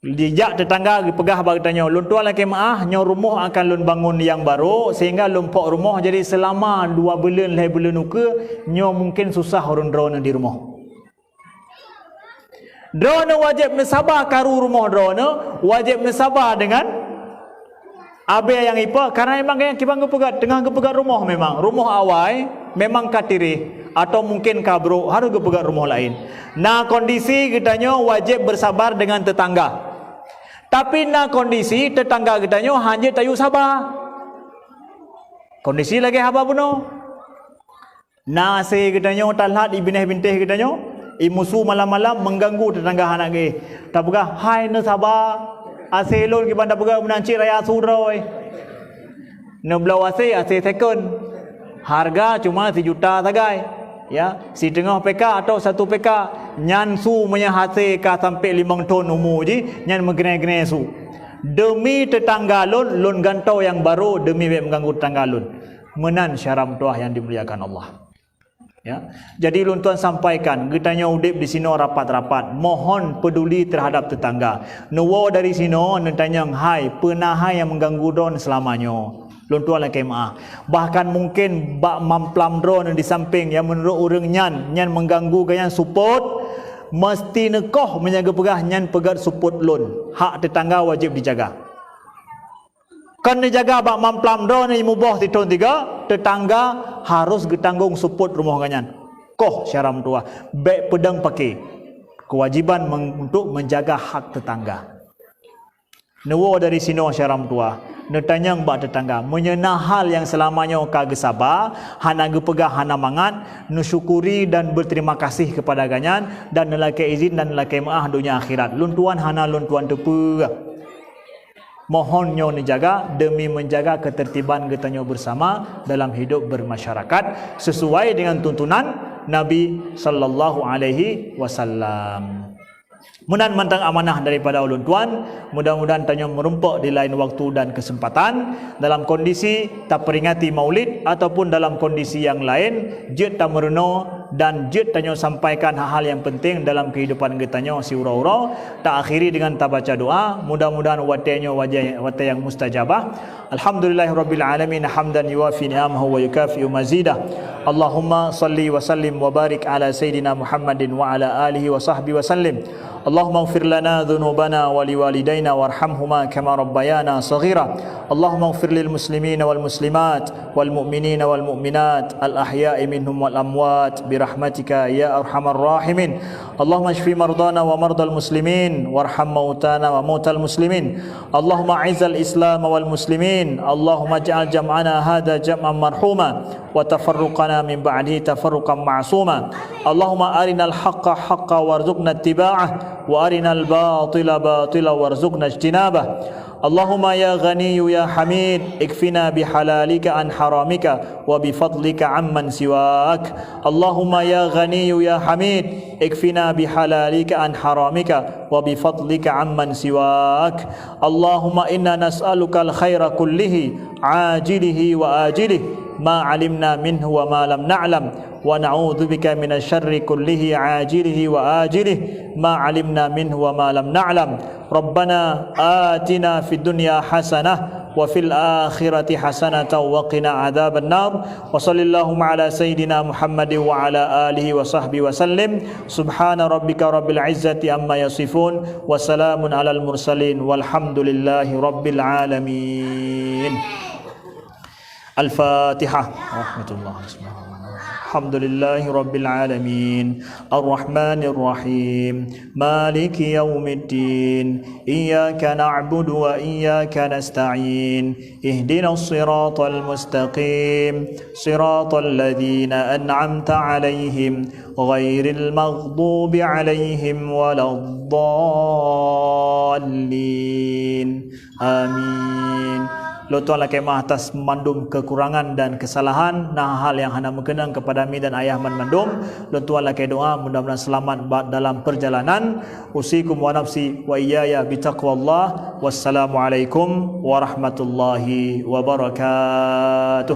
Dijak teutangga geupeugah bak geutanyoe, "Lôn tuan lakée meuáh, nyoe rumoh akan lôn bangon nyang barô, sehingga lôn pok rumoh, jadi seulama dua buleuen lhée buleuen ukeue, nyoe mungkin susah ureuëng droeneuh di rumoh." Droeneuh wajéb neusaba karu rumoh droeneuh, wajéb neusaba deungon abée nyang ipa, karena memang nyang kiban geupeugét, teungoh geupeugét rumoh memang, rumoh awai memang ka tireh atau mungkin ka brok, harôh geupeugét rumoh laén. Na kondisi geutanyoe wajéb beusabar deungon teutangga. Tapi na kondisi teutangga geutanyoe hana jeuet tayue saba. Kondisi lagée haba bunoe. Na asée geutanyoe that-that i binéh-bintéh geutanyoe, i musu malam-malam mengganggu teutangga hana geuéh. Tapeugah, "Hai neusaba, asée lôn kiban tapeugah meunan cit raya su droe." Neubloe asée, asée second. Harga cuma sijuta sagai. Ya, siteungoh P K atau satu P K. Nyan su meunyoe asée ka sampai limong thon umu jih, nyan meugnée-gnée su. Demi teutangga lôn, lôn gantoe nyang barô demi bék mengganggu teutangga lôn. Meunan syedara meutuwah nyang dimuliakan Allah. Ya. Jadi lôn tuan sampaikan, geutanyoe udeb di sinoe rapat-rapat, mohon peduli terhadap tetangga. Neuwoe dari sinoe neutanyong hai, peue na hai nyang mengganggu droen seulama nyoe. Lôn tuan lakée meuáh. Bahkan mungkin bak mamplam droen di sampéng nyang meunurot ureuëng nyan, nyan mengganggu geuh nyan support, meusti neukoh meunyoe geupeugah nyan peugét support lôn. Hak tetangga wajéb dijaga. Kon neujaga bak mamplam droe neuh muboh sithon tiga, tetangga harus geutanggong support rumoh geuh nyan. Koh syedara meutuwah, bék peudong paké. Kewajiban meng-, untuk menjaga hak tetangga. Neuwoe dari sinoe syedara meutuwah, neutanyong bak tetangga, meunyoe na hal nyang seulama nyoe ka geusaba, hana geupeugah hana mangat, neusyukuri dan berterima kasih kepada geuh nyan, dan neulakée izin dan neulakée meuáh donya akhirat. Lôn tuan hana lôn tuan teupeue. Mohon nyoe neujaga demi menjaga ketertiban geutanyoe bersama dalam hidup bermasyarakat sesuai dengan tuntunan Nabi sallallahu alaihi wasallam. Meunan mantong amanah daripada ulôn tuan, mudah-mudahan tanyoe meurumpok di lain waktu dan kesempatan dalam kondisi taperingati Maulid ataupun dalam kondisi nyang laén, jeuet tameurunoe dan jeuet tanyoe sampaikan hal-hal nyang penting dalam kehidupan geutanyoe siuroe-uroe. Ta akhiri dengan tabaca doa, mudah-mudahan watée nyoe wajée-, watée nyang mustajabah. Alhamdulillahirabbil alamin, hamdan yuwafi ni'amahu wa yukafi'u mazidah. Allahumma salli wa sallim wa barik ala sayyidina Muhammadin wa ala alihi wa sahbihi wa sallim. Allahumma ighfir lana dzunubana wa liwalidaina warhamhuma kama rabbayana shaghira. Allahumma ighfir lil muslimina wal muslimat wal mu'minina wal mu'minat al ahya'i minhum wal amwat bi rahmatika ya arhamar rahimin. Allahumma shfi mardana wa mardal muslimin warham mautana wa mautal muslimin. Allahumma a'izzal Islam wal muslimin. Allahumma ij'al jam'ana hadza jam'an marhuma wa tafarruqana min ba'dihi tafarruqan ma'suma. Allahumma arinal haqqa haqqa warzuqna ittiba'ah wa arinal batila batila warzuqna ijtinabah. Allahumma ya Ghaniyyu ya Hamid, ikfina bihalalika an haramika wa bifadlika amman siwak. Allahumma ya Ghaniyyu ya Hamid, ikfina bihalalika an haramika wa bifadlika amman siwak. Allahumma inna nas'aluka al-khaira kullihi, ajilihi wa ajilihi, ma alimna minhu wa ma lam na'lam, wa na'udzubika minasy syarri kullihi, ajilihi wa ajilihi, ma alimna minhu wa ma lam na'lam. Rabbana atina fid dunya hasanah وفي الآخرة حسنة وقنا عذاب النار. وصل اللهم على سيدنا محمد وعلى آله وصحبه وسلم. سبحان ربك رب العزة عما يصفون. وسلام على المرسلين. والحمد لله رب العالمين. الفاتحة. رحمة الله. بسم الله الرحمن الرحيم. الحمد لله رب العالمين. الرحمن الرحيم. مالك يوم الدين. إياك نعبد وإياك نستعين. اهدنا الصراط المستقيم. صراط الذين أنعمت عليهم. غير المغضوب عليهم ولا الضالين. Amin. Lôn tuan lakée meu'ah atas mandum keukurangan dan keusalahan, na hal nyang hana meukeunong keupada mi dan ayah banmandum. Lôn tuan lakée doa mudah-mudahan seulamat bak dalam peurjalanan. Usikum wa nafsi wa iyaya bitaqwallah. Wassalamualaikum warahmatullahi wabarakatuh.